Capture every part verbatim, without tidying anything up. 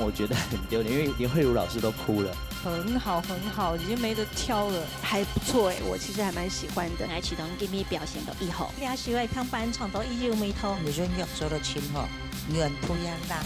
我觉得很丢脸，因为连慧茹老师都哭了。很好，很好，已经没得挑了。还不错哎，我其实还蛮喜欢的。来，启动今天表现的以后，你要喜欢唱班唱到一九没头。你说你做得清吼，你很不一样啦。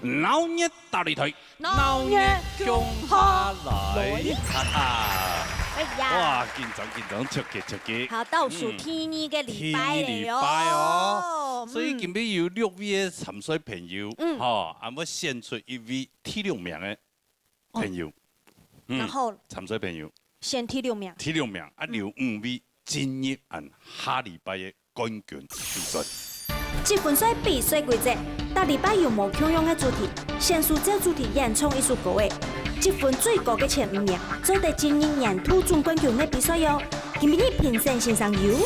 闹热大擂台，闹热共下来，哈哈。哎呀。哇，紧张紧张，刺激刺激。好，倒数第二个礼拜了哟。嗯，第二礼拜哦。所以今日有六位个参赛朋友，嗯。吼，俺们选出一位第六名个朋友。哦。嗯，然后参赛朋友。选第六名。第六名，啊，留五位进入俺下礼拜个冠军比赛。积分赛比赛规则，逐禮拜有無共樣个主题，選手照主題演唱一首歌仔。积分最高个前五名，做得進入年度總冠軍个比賽喲。今晡日評審先生有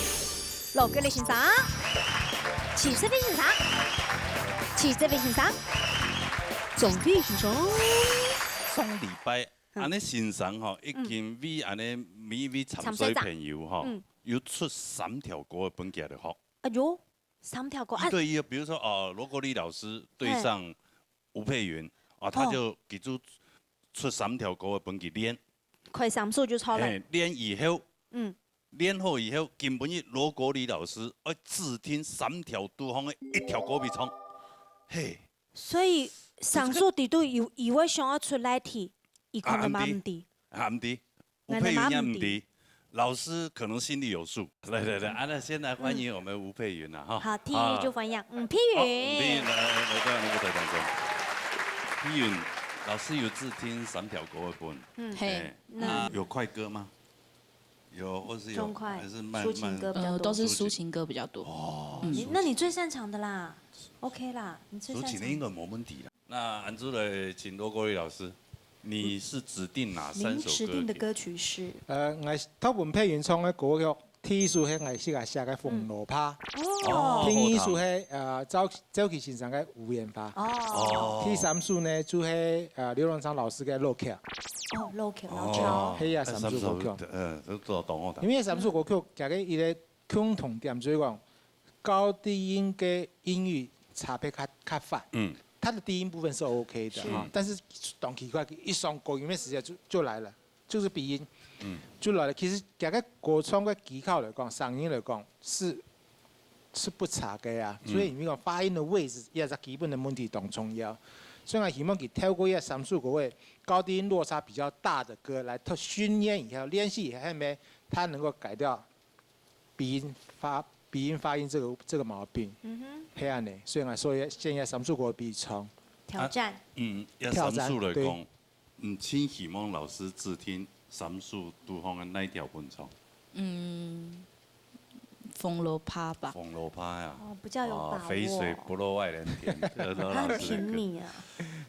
羅國立先生、徐世偉先生、徐世偉先生、鍾宇先生。上禮拜，嗯。俺个先生吼，已經為俺个每一位參賽朋友吼，嗯。有出三條歌仔分佢个吼。哎喲，三條歌啊。一對一哦，比如說，哦，羅國立老師對上吳佩雲，啊，他就記住出三條歌仔分佢練。開三首就好了。嘿，練以後，嗯。練好以後，今晡日羅國立老師愛指定三條肚項个一條歌仔唱。嘿。所以三首裡肚有，有會想要出來題，佢可能嘛毋知。啊，毋知。 吳佩雲也毋知，老師可能心裡有數。來來來，啊，那先來歡迎我們吳佩雲啊，哈。好，第一就歡迎吳佩雲。好，吳佩雲來，來，來到那個台上。佩雲，老師有指定三條歌仔分。嗯。嘿。哎，那有快歌嗎？有，或是有，中快，還是慢，抒情歌比較多。呃，都是抒情歌比較多。哦，嗯。你，那你最擅長的啦，OK啦，你最擅長。抒情的應該沒問題啦。 那恁樣來請羅國立老師，你是指定哪三首歌曲？您指定的歌曲是？呃，𠊎頭先吳佩雲唱个歌曲，第一首係𠊎自家寫个《紅蘿蔔》，哦。第二首係，呃，趙，趙琪先生个《無言花》。哦。第三首呢，就係，呃，劉榮昌老師个《老曲》。哦，《老曲》，《老曲》。哦。係啊，三首歌曲。哎，三首，呃，都做得懂哦。因為三首歌曲，佢个一個共同點就係講， 高低音个音域差別較，較闊。嗯。它的低音部分是OK的哈，是。但是當奇怪，一上高音个時間就，就來了，就是鼻音，嗯。就來了。其實，佢个歌唱个技巧來講，嗓音來講，是，是不差个啊。嗯。所以你講發音的位置，也是基本的問題當重要。所以我希望佢透過這三首歌个高低音落差比較大的歌來特訓練以後，練習以後，後面他能夠改掉 鼻音發，鼻音發音這個，這個毛病。嗯哼。係恁樣，所以𠊎所以建議三首歌分佢唱。挑戰。啊，嗯，這三首來講，挑戰，對。嗯，請希望老師指定三首肚項个哪條分佢唱？嗯，紅蘿蔔吧。紅蘿蔔呀。哦，比較有把握。哦，肥水不落外人田，這個都是老師的歌。他很挺你啊。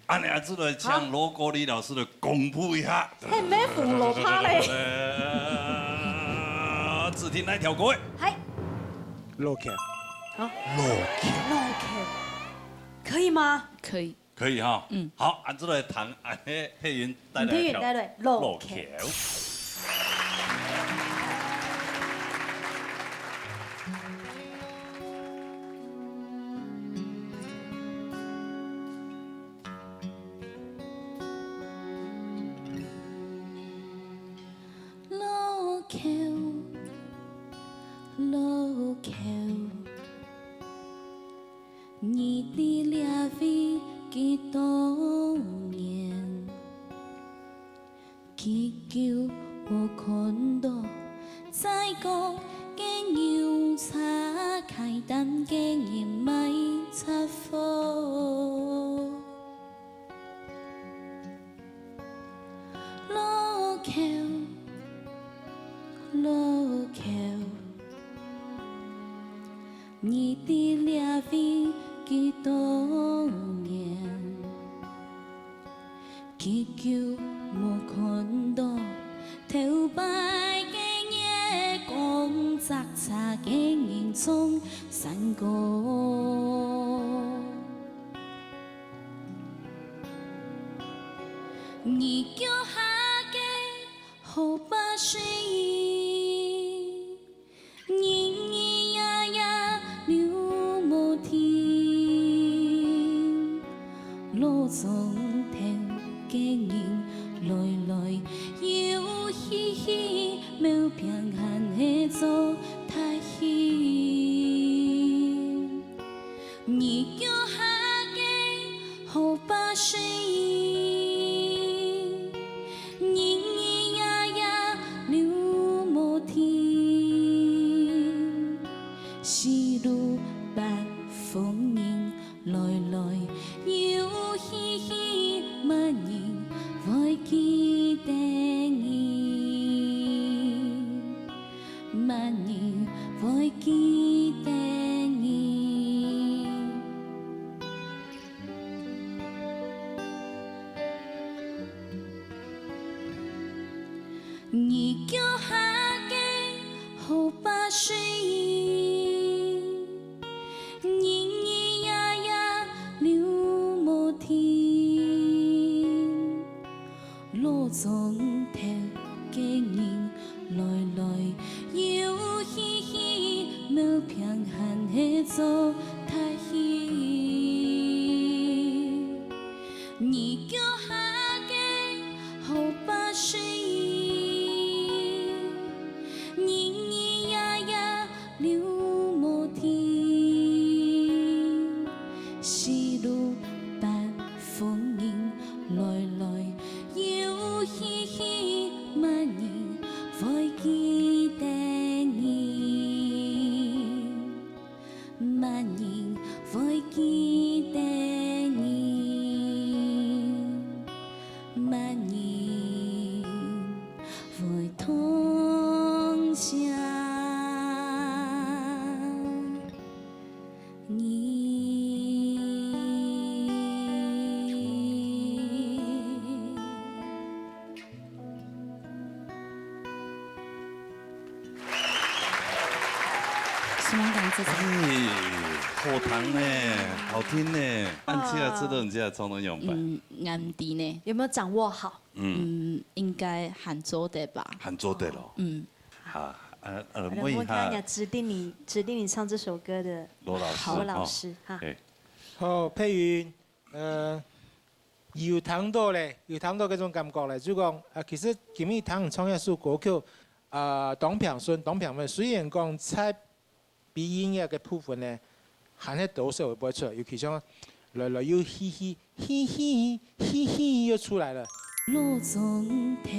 恁樣啊，這個請羅國立老師來公布一下。好。嘿，無紅蘿蔔咧。呃，指定哪條歌？嗨。老曲。好。老曲。老曲。可以嗎？可以。可以哈。嗯。好，恁樣來聽，恁樣佩雲帶來一條，佩雲帶來老曲。老曲。 老曲，老曲，你在這位幾多年？ 幾久無看到載過个牛車，開擔个人賣雜貨。老曲，老曲，你在這位幾多年？ 幾久無看到，頭擺个月光，赤赤个人從山高。你腳下个河壩水，日日夜夜流無停。 老庄頭个人來來又去去，無平還係做大興。你腳下个河壩水，日日夜夜流無停。四路八方人 來來又去去，麼人會記得你？麼人會記得你？你腳下个河壩水， 日日夜夜流無停。老庄頭个人來來又去去，無平還係做大興。 你腳下个河壩水，日日夜夜流無停。四路八方人來來又去去，麼人會記得你？ 麼人會記得你？麼人會痛惜你？ 希望感謝。哎，好聽呢，好聽呢，恁樣啊，知道你這唱到樣般。嗯，暗地呢。有沒有掌握好？嗯，應該還做得吧。還做得咯。嗯。啊，呃，呃，問一下，問看一下指定你，指定你唱這首歌的羅老師，羅老師，哦，哈。哎。好，佩雲，呃， 有聽到咧，有聽到這種感覺咧，就講，啊，其實今日聽你唱這首歌曲，啊，當平順，當平順。雖然講在鼻音个部分呢，還係多少會發出來，尤其像來來又去去，去去，去去又出來了。老庄頭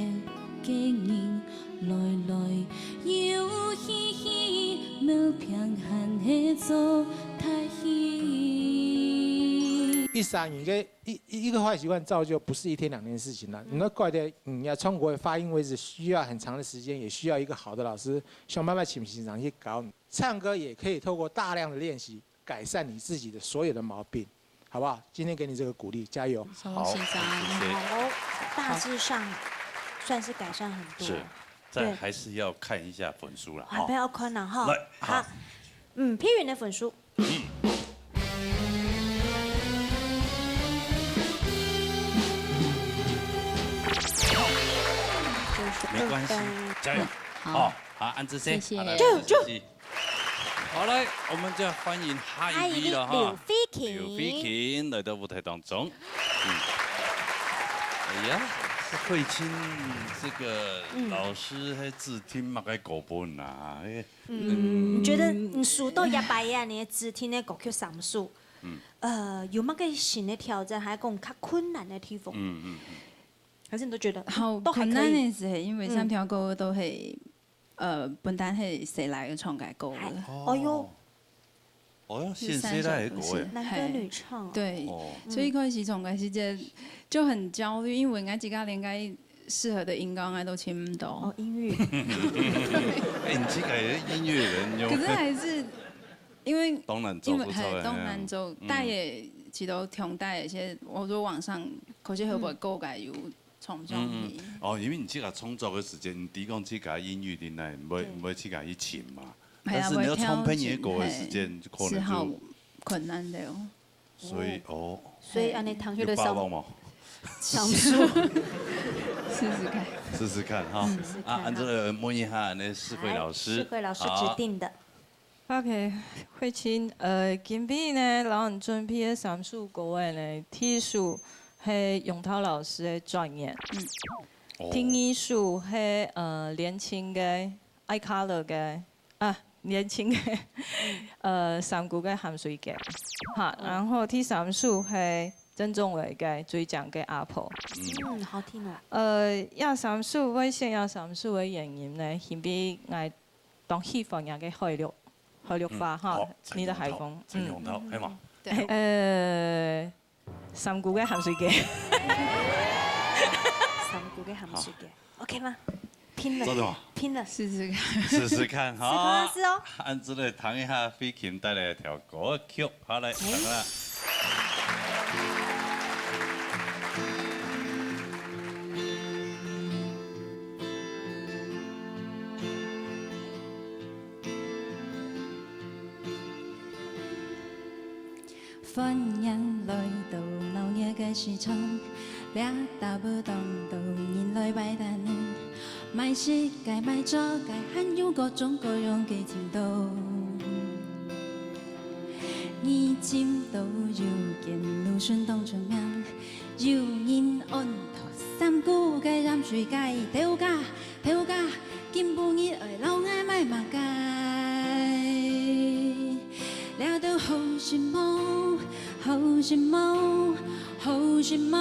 个人來來又去去，無平還係做大興。一儕人个 一，一，一個壞習慣造就不是一天兩天的事情啦。你要怪的，嗯，要唱歌的發音位置需要很長的時間，也需要一個好的老師，想辦法請先生去教你。唱歌也可以透過大量的練習，改善你自己的所有的毛病，好不好？今天給你這個鼓勵，加油。好，謝謝。好，大致上算是改善很多。是，但還是要看一下分數啦，哈。還不要看了哈。來，好。好。嗯，佩雲的分數。 沒關係，加油！好，好，恁仔細，謝謝。好，來，謝謝。好，來，我們就要歡迎下一位了哈。下一位，劉慧琴。劉慧琴來到舞台當中。嗯。哎呀，慧琴，這個老師還指定麼个歌本啊？哎， 嗯，你覺得你收到這擺啊，你个指定个歌曲三首，呃，有麼个新个挑戰，還係講較困難个地方？嗯，嗯，嗯。還是你都覺得，嗯，好，都還可以？困難个係，因為三條歌都係，呃，本旦係先生个唱个歌个。還，哦喲。哦喲，先生个歌个。男歌女唱哦。對，哦。所以開始唱个時節就很焦慮，因為𠊎自家連該適合的音高𠊎都尋毋到。哦，音域。哎，你這個音樂人喲。可是還是因為當難做，因為，不錯，嘿，當難做，嗯。但也其實聽到一些，我說網上可是後背歌个有創作去。嗯，嗯。哦，因為你自家創作个時間，你知講自家音域裡內，毋會，對。毋會自家去尋嘛。係啊，但是你要唱別人个歌个時間，毋會聽，就可能就係好困難个哦。所以，哦。所以恁呢，聽起來有把握無？上樹。試試看。試試看哈。嗯。試試看哈。啊，恁呢問一下，恁呢世慧老師。來，世慧老師指定的。好。 OK，慧清，呃，今晡日呢，摎你準備个三首歌仔呢，第一首係楊桃老師个《轉眼》，嗯。哦。第二首係，呃，連青个《I Color》个，啊，連青个，呃，《山谷个鹹水雞》，哈，哦。然後第三首係鄭中維个《最靚个阿婆》。嗯。嗯，好聽哦。呃，這三首，會選這三首个原因呢，因為𠊎 當喜歡若个海陸，海陸話哈，嗯，好，你的海風，陳永淘，陳永淘，嗯。係嘛？對。呃，山谷个鹹水雞。山谷个鹹水雞，好。OK嗎？拼了，做得嗎？拼了。試試看。試試看哈。試看試哦。恁呢來聽一下慧清帶來一條歌曲，好，來，哎。等啦。 歡迎來到鬧熱个市場，這搭有當多人來擺攤，賣食个、賣著个，還有各種各樣个程度。你尋到有間路脣當出名，有人安到三姑个鹽水雞，頭家 頭家，今晡日愛摎𠊎買麼个？這兜好食無？好食無？好食無？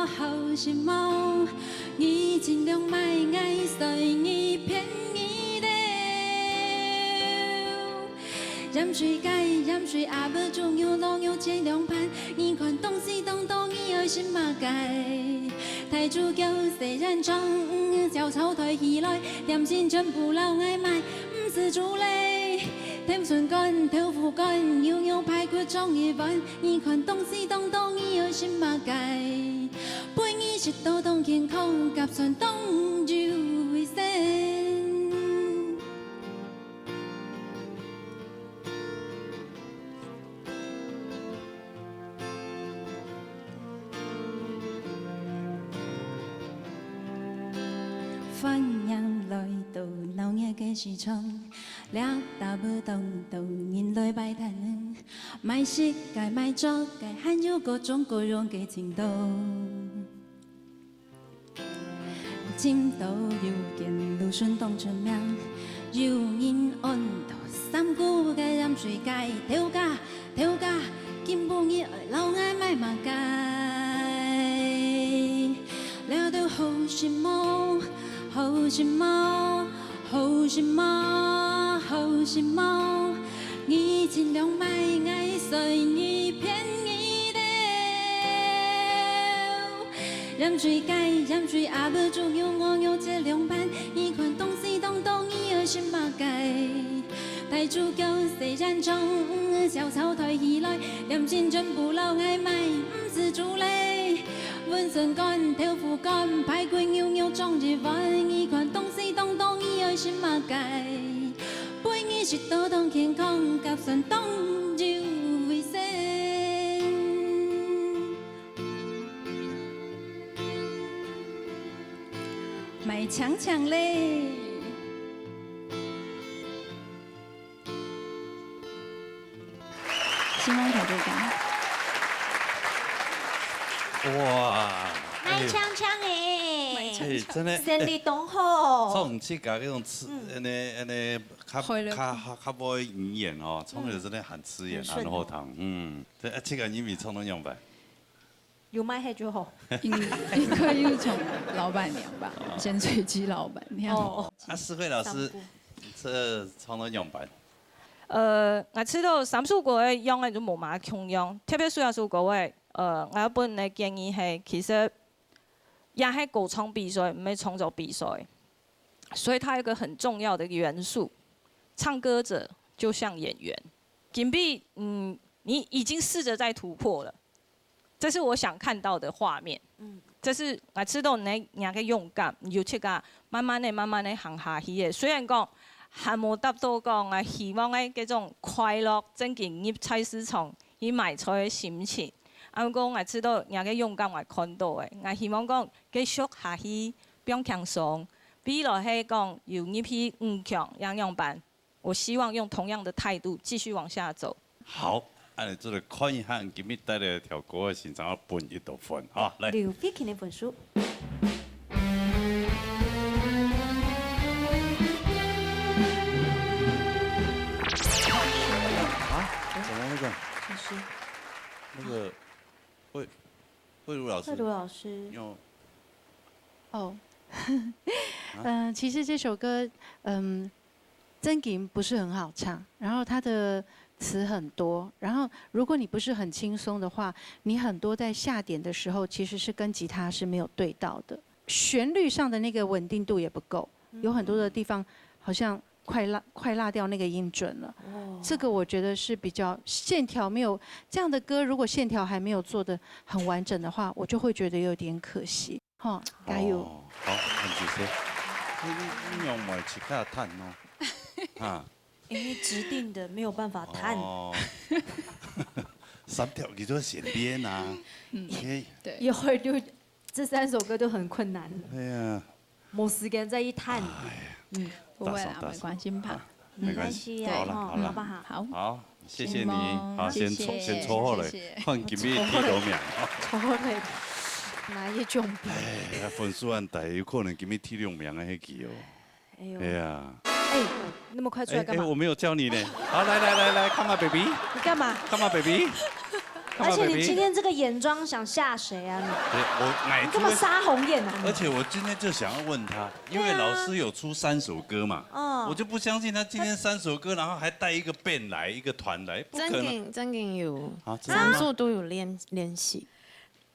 好食無？你盡量買，𠊎隨你便宜兜。 鹽水雞、鹽水鴨、豬肉、老肉切兩盤，你看東西當多，你愛食麼个？大豬腳、細煙腸，嗯，小炒抬起來，點心全部摎𠊎買，毋使煮咧。甜筍乾、豆腐乾、牛肉排骨裝一碗，你看東西當多，你愛食麼个？分你食到當健康，合算當有衛生。 歡迎來到鬧熱个市場，這搭有當多人來擺攤，賣食个、賣著个，還有各種各樣个程度。 尋到有間路脣當出名，有人安到三姑个鹽水雞，頭家，頭家，今晡日愛摎𠊎買麼个？這兜好食無？好食無？好食無？好食無？你盡量買，𠊎隨你便宜兜。 鹽水雞、鹽水鴨、豬肉、鵝肉切兩盤，你看東西當多，你愛食麼个？大豬腳、細煙腸，嗯，小炒抬起來，點心全部摎𠊎買，毋使煮咧。粉筍乾、豆腐乾、排骨、牛肉裝一碗，你看東西當多，你愛食麼个？分你食到當健康，合算當有衛生。 買強強咧！星光台就講，哇，賣強強欸，哎，真的，生理當好。哎，從自家這種吃，嗯。恁呢，恁呢，較，快樂。較，較，較會語言哦，從來真的很自然，很順哦。很好聽。嗯，這，啊，這個英語唱到仰般？ 有賣忒就好。應，應該有從老闆娘吧，鹹水雞老闆娘。哦。啊，世慧老師，三姑。這唱到仰般？呃，𠊎試著三首歌个樣仔就無麼共樣，特別係這首歌仔，呃，𠊎本來建議係，其實也係歌唱比賽，毋係創作比賽。所以它有一個很重要的一個元素，唱歌者就像演員。今晡日，嗯，你已經試著在突破了， 這是我想看到的畫面。嗯。這係𠊎知道你，你个勇敢，你有自家慢慢个、慢慢个行下去个。雖然講還無達到講𠊎希望个該種快樂，正經入菜市場去買菜个心情。啊，毋過𠊎知道你个勇敢𠊎看到个，𠊎希望講繼續下去，放輕鬆。未來係講有入去五強，仰仰般，我希望用同樣的態度繼續往下走。好，恁樣做得看一下今日帶來个條歌个欣賞，愛分幾多分哈？來。劉慧卿个分數。啊？怎麼那個？就是那個魏，魏如老師，魏如老師。有。哦。嗯，其實這首歌，嗯，真的不是很好唱，然後它的詞很多，然後如果你不是很輕鬆的話，你很多在下點的時候其實是跟吉他是沒有對到的，旋律上的那個穩定度也不夠，有很多的地方好像快落，快落掉那個音準了。這個我覺得是比較，線條沒有，這樣的歌如果線條還沒有做得很完整的話，我就會覺得有點可惜。 吼，加油！哦，好，恁仔細。你，你，你用莫自家彈哦，哈。因為指定的沒有辦法彈。哦。三條叫做先練啊。嗯，嘿。對。以後就這三首歌都很困難了。哎呀。沒時間再去彈。哎呀。嗯。不會啦，打爽，打爽。沒關係吧？啊，沒關係。對。好了，好了。好不好？好。好。 謝謝你，好，先坐，謝謝，先坐好了，謝謝。看今日第六名。坐好了，哪一種？哎，分數恁低，有可能今日第六名个係佢哦。哎喲。哎呀。哎，那麼快出來幹嘛？哎，哎，我沒有叫你呢。好，來，來，來，來，come on，baby。你幹嘛？Come on，baby。而且你今天這個眼妝想嚇誰啊你？哎，我，哎，你幹嘛殺紅眼啊你？而且我今天就想要問他， 因為老師有出三首歌嘛，對啊。嗯。我就不相信他今天三首歌，然後還帶一個band來，一個團來，不可能。正經，正經有，啊，真的嗎？三首都有練，練習。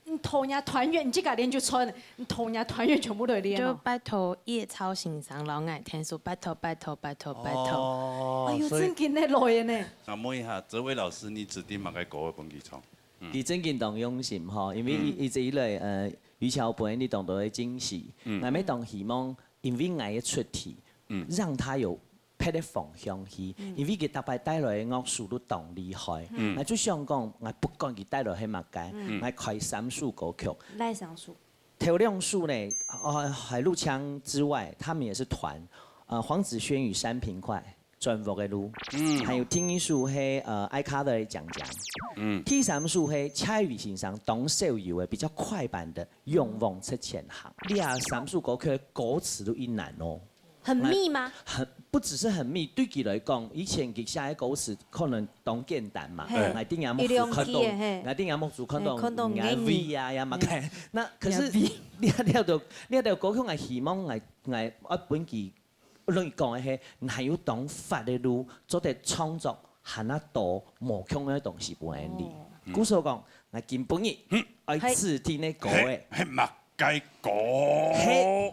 你同人家團員，你自家練就算了，你同人家團員全部都有練哦。就拜託葉超先生摎𠊎聽首，拜託，拜託，拜託，拜託。哦，哎喲，所以正經个來个呢。那問一下，哲偉老師，你指定麼个歌分佢唱？嗯。佢正經當用心吼，因為一，嗯。一直以來，呃，於橋本你當多个驚喜，嗯。𠊎乜當希望 因為𠊎个出題，嗯。讓他有別个方向去，嗯。因為佢逐擺帶來个樂手都當厲害，嗯。𠊎就想講，𠊎不管佢帶來係麼个，嗯。𠊎開三首歌曲。哪三首？頭兩首呢，呃，海陸腔之外，他們也是團，呃，黃子軒與三平快，《轉屋个路》，嗯。還有第二首係，呃，愛卡的講講，嗯。第三首係蔡宇先生當少有个比較快板的《勇往直前行》。這三首歌曲个歌詞都已難哦。 很密嗎？很，不只是很密，對佢來講，以前佢寫个歌詞可能當簡單嘛，嘿。𠊎定也目珠看到，一兩句的，嘿。𠊎定也目珠看到，嘿，看到眼尾啊，呀嘛个。嘿。那可是，眼尾。你，你就，你就歌曲，𠊎希望𠊎，𠊎愛分佢，用佢講个係，還有當闊个路，做得創作還較多無共个東西分你。哦。故所講，𠊎今晡日，嗯。愛指定个歌个。嘿，嘿，嘛 該歌。嘿，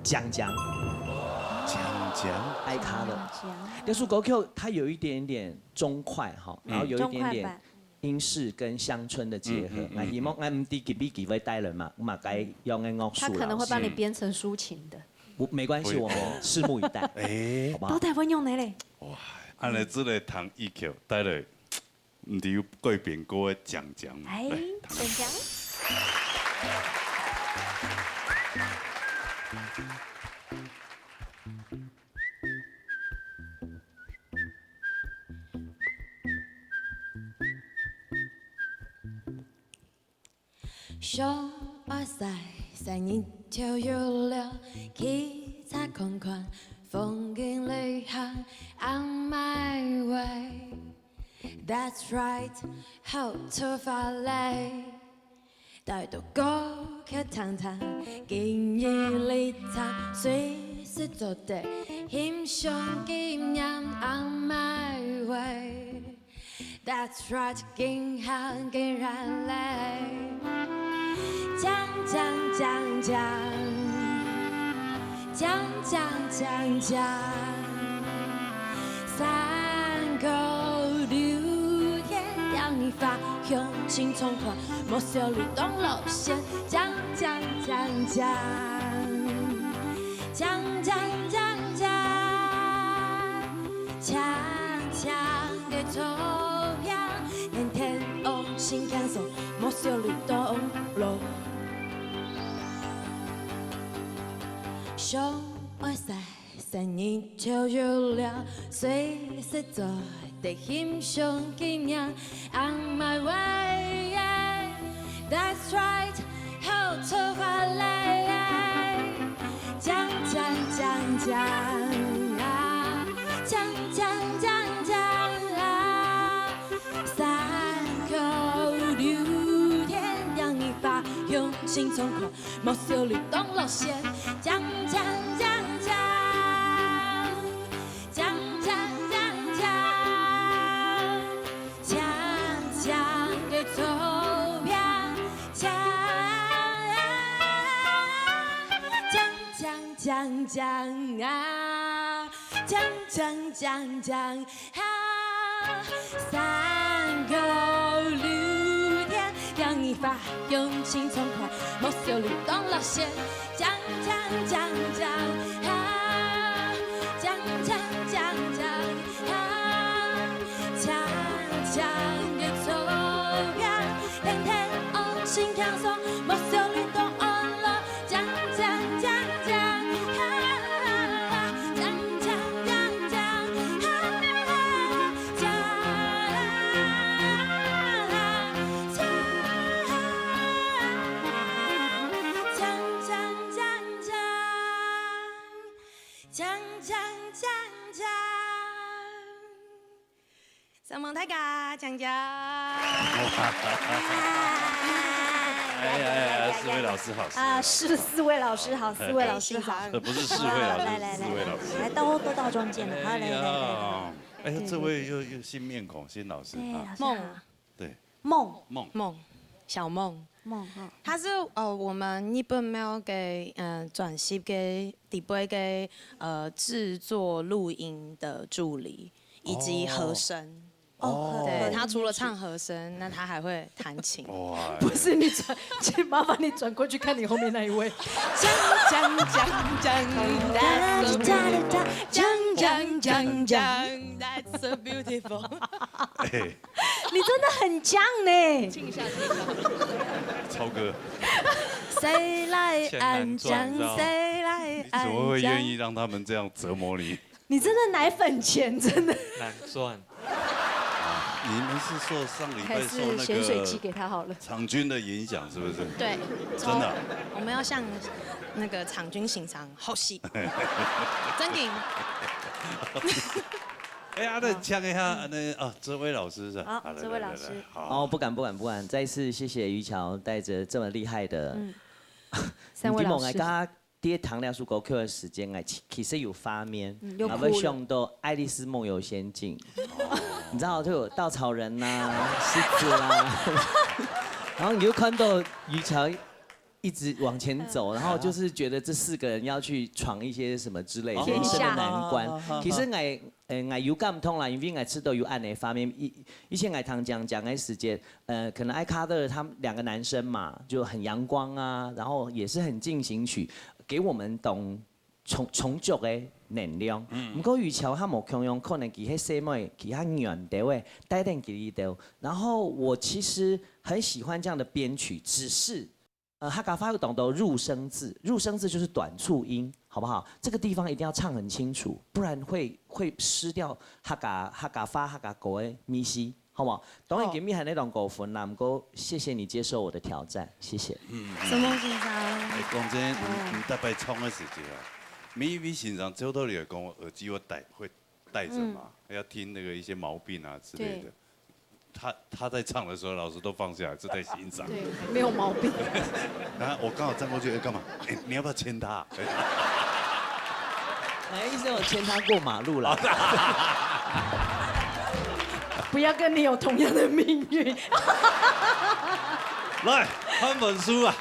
講講。講講。愛卡的。講講。這首歌曲它有一點點中快哈，嗯。然後有一點點中快板。英式跟鄉村的結合。嗯，嗯，嗯，那希望，嗯。那毋知今晡日佢會帶來嘛，嘛該用个樂手老師。他可能會幫你編成抒情的。我，沒關係，不會。我們拭目以待。哎。好不好？到底會用哪嘞？哇，恁樣之類彈一曲，帶來 毋知有改變過个講講。哎，來，講講。小阿細，細人就有了，去查看看，風景旅行，on my way。That's right，好出發嘞！帶到歌曲聽聽，今日旅程隨時做得，欣賞紀念，on my way。 That's right，緊行緊來嘞。講講講講，講講講講，山歌流連，鳥語花香用心痛快，莫小你当老先，讲讲讲讲，讲讲讲讲，强强个钞票，天天用心享受，莫小你当老。想爱晒 生日就有了，随时做得欣赏纪念。On my way, yeah, that's right，好出发嘞！讲讲讲讲啊，讲讲讲讲啊，山口流天，让你发用心痛快，莫小你当老先，讲讲讲讲。 锵锵锵锵，锵锵个钞票，锵锵锵锵啊，锵锵锵锵啊，山口流天，让你发用心痛快，莫小你当老先。 锵锵锵锵啊，锵锵锵锵啊，锵锵个钞票，天天用心享受，莫小你当安乐。锵锵锵锵啊，锵锵锵锵啊，锵锵锵锵。 锵锵锵锵，锵锵锵锵。承蒙大家，锵锵。哎呀哎呀，四位老师好，啊，四位老师。是四位老师好，四位老师好。哎，非常。呃，不是四位老师，啊，来来来，四位老师。来，到，都到中间了，好，来来来来。哎呀，哎呀，对，这位又，对，对。又新面孔，新老师啊。对，老师好。梦。对。梦。梦。梦，小梦。梦，嗯。他是，呃，我们日本廟个，呃，专辑个底背个，呃，制作录音的助理，以及和声。哦。哦，对，和声。他除了唱和声，那他还会弹琴。哇。不是，你转，请麻烦你转过去看你后面那一位。锵锵锵锵，that's so beautiful。锵锵锵锵，that's so beautiful。哎。你真的很锵呢。静一下，静一下。超哥。谁来安锵？谁来安锵？你怎么会愿意让他们这样折磨你？ 你真的奶粉钱，真的。难赚。啊，你们是受上礼拜受那个，还是咸水鸡给他好了。场均的影响，是不是？对，真的啊。从，我们要向那个场均欣赏学习。真的。哎呀，那锵一下，那，啊，这位老师是吧？好，好，来，这位老师。来，来，来，好。哦，不敢，不敢，不敢。再一次谢谢于桥带着这么厉害的，嗯，三位老师。你知道吗？刚刚 第一堂那首歌曲的时间，哎，其，其实有发面，嗯，有哭了。然后会想到《爱丽丝梦游仙境》，你知道，就有稻草人呐、狮子啦，然后你就看到于桥一直往前走，嗯。然后就是觉得这四个人要去闯一些什么之类的，哦。天下。人生的难关。啊，啊，啊，啊。其实，𠊎，呃，𠊎有感动啦，因為𠊎知道有恁樣个方面，以，以前𠊎聽講講个時間， 呃，可能艾卡特他们两个男生嘛，就很阳光啊，然后也是很进行曲，给我们当充，充足的能量。嗯。毋过于桥佢無共樣，可能佢係細妹，佢較軟兜个，帶等佢兜。然后我其实很喜欢这样的编曲，只是，呃，客家話有講到入聲字，入聲字就是短促音，好不好？這個地方一定要唱很清楚，不然會，會失掉客家，客家話、客家歌的味緒。 好無？當然，哦。今日還有兩個分啦，毋過謝謝你接受我的挑戰，謝謝。嗯，嗯。承蒙先生。哎，講真，你，哦。你大概唱个時節啊，每一位先生照道理來講，耳機會戴，會戴著嘛，嗯。要聽那個一些毛病啊之類的。對。他，他在唱的時候，老師都放下來，是在欣賞。對，沒有毛病。然後我剛好站過去，哎，幹嘛？哎，你要不要牽他？哎，意思有牽他過馬路啦。不要跟你有同樣的命運。來，看分數啊。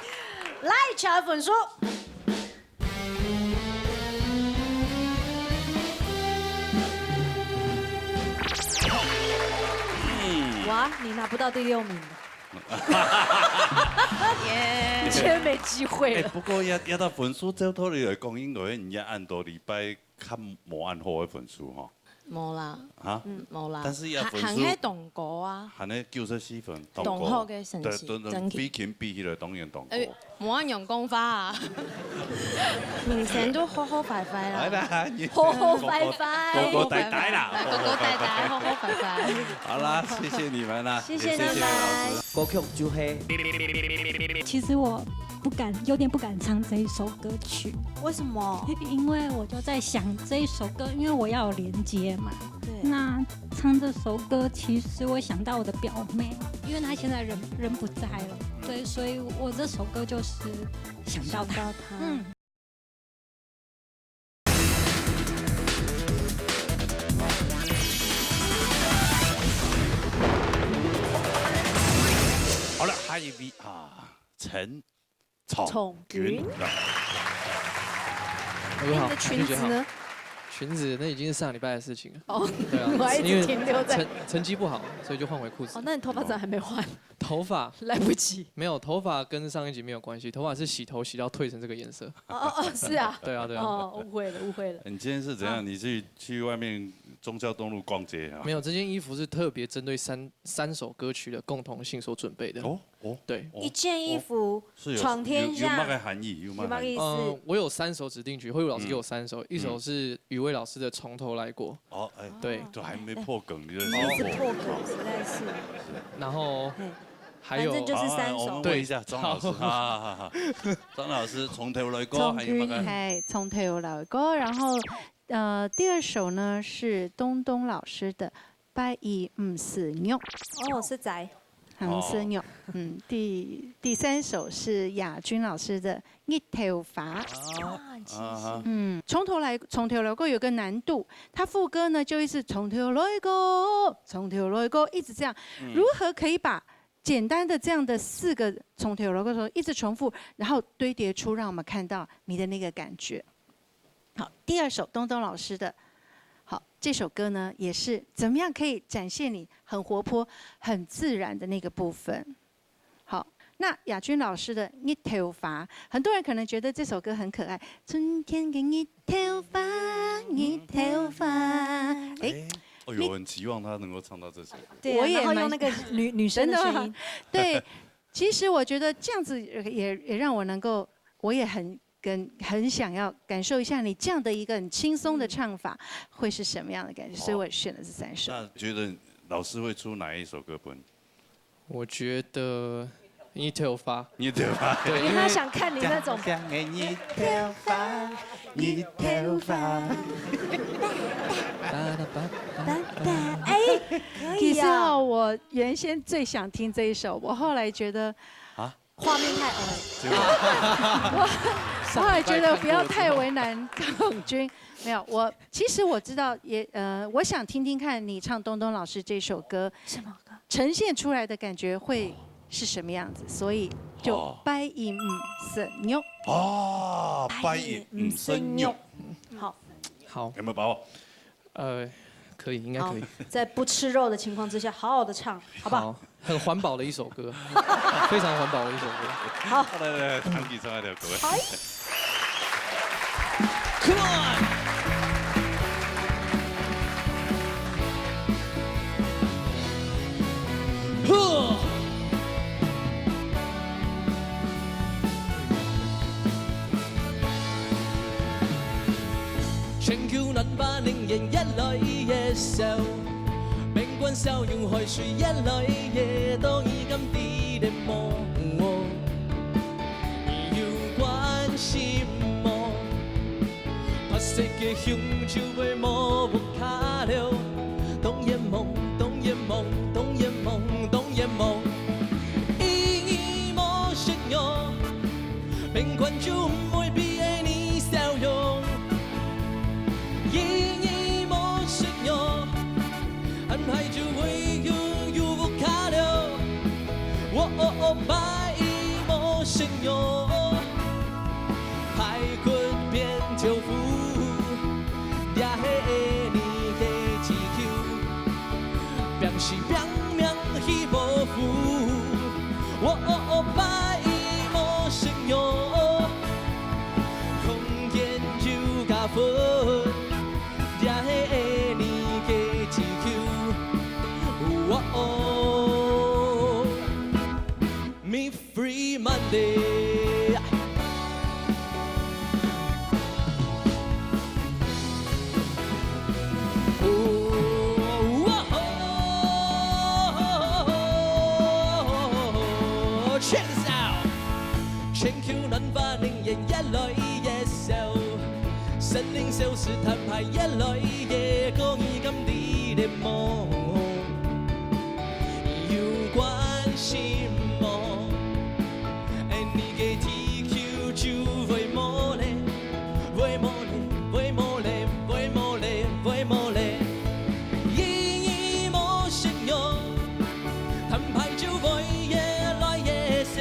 來，敲分數。哇，你拿不到第六名。耶，今天没机会哎，了。不過這這道分數照道理來講，應該你這恁多禮拜較無恁好个分數吼。無啦，啊，嗯，無啦。但是也分數還還係當高啊，還係九十四分，當好个成績對，對，真的比起比起來當然當高。哎，無恁樣講法啊，明星都好好壞壞啦。拜拜，你好好拜拜高高呆呆啦，來，高高呆呆，好好拜拜。好啦，謝謝你們啦，謝謝你們也謝謝老師。歌曲就係其实我不敢，有点不敢唱这一首歌曲，為什麼？因为我就在想这一首歌，因为我要有连接嘛。對，那唱这首歌，其实我想到我的表妹，因为她现在人人不在了，对，所以我这首歌就是想到她。想到她。嗯。好了，下一位啊，陳琮琮君君。來各位好，你的裙子呢？裙子那已经是上礼拜的事情了。哦，对啊，我还一直因为停留在成成绩不好，所以就换回裤子。哦，那你头发怎么还没换？头发来不及。没有，头发跟上一集没有关系，头发是洗头洗到褪成这个颜色。哦哦哦，是啊。对啊，对啊。哦，误会了，误会了。你今天是怎样？你去去外面忠孝东路逛街啊？没有，这件衣服是特别针对三三首歌曲的共同性所准备的。哦哦，对，哦一件衣服是有闯天下有有那个含义，有那个含义有那个意思。呃，我有三首指定曲，会有老师给我嗯三首，一首是雨薇老师的《从头来过》，哦，哦，哎，对就还没破梗，你就你一直破梗，实在是。然后嘿，还有反正就是三首好，我们问一下张老师，哈哈哈哈。张老师，从头来过，还有那个嗨，从头来过。然后，呃，第二首呢是东东老师的《八一五四六》，哦，是仔。五四六。嗯，第第三首是雅君老师的《日头花》。啊，其实啊哈，嗯，从头来从头来过有个难度，它副歌呢就一直从头来过，从头来过，一直这样。如何可以把简单的这样的四个从头来过的时候一直重复，然后堆叠出让我们看到你的那个感觉？好，第二首东东老师的，好，这首歌呢也是怎么样可以展现你很活泼、很自然的那个部分？好，那雅君老师的《日头花》，很多人可能觉得这首歌很可爱，春天的日头花，日头花，哎，哎，哦哟，我很期望他能够唱到这首。对啊，我也然后用蛮那个女女生的真的声音，对，其实我觉得这样子也也让我能够，我也很跟很想要感受一下你这样的一个很轻松的唱法会是什么样的感觉，所以我选了这三首。那觉得老师会出哪一首歌分？我觉得《日头花》。你对吧？对，因为他想看你那种讲的日头花，日头花。哒哒哒哒哒哒，哎，可其实哦，以啊。我原先最想听这一首，我后来觉得啊，画面太……哦，结果我后来觉得不要太为难琮君。没有，我其实我知道也呃，我想听听看你唱东东老师这首歌，什么歌？呈现出来的感觉会是什么样子，所以就哦八一五四六。哦，八一五四六，好，好，有没有把握？呃，可以，应该可以。在不吃肉的情况之下，好好的唱，好不好？好，很环保的一首歌，非常环保的一首歌。好，来来来，弹吉他来，各位。好。全球暖化能源越來越少，冰管少用，海水越來越多，你敢知得無？你有關心無？白色个胸就會無屋下了。當然無，當然無，當然無，當然無。因為無食肉，冰管就毋會比你少用。因為無食肉， 恁快就會有有屋下了。喔喔喔，拜一無食肉，排骨變豆腐，這係你个地球，拚死拚命去保護。到，森林小食攤牌越來越過，你敢知得無？有關心無？哎，你个地球就會無咧，會無咧，會無咧，會無咧，會無咧。因為無信仰， 攤牌就會越來越少，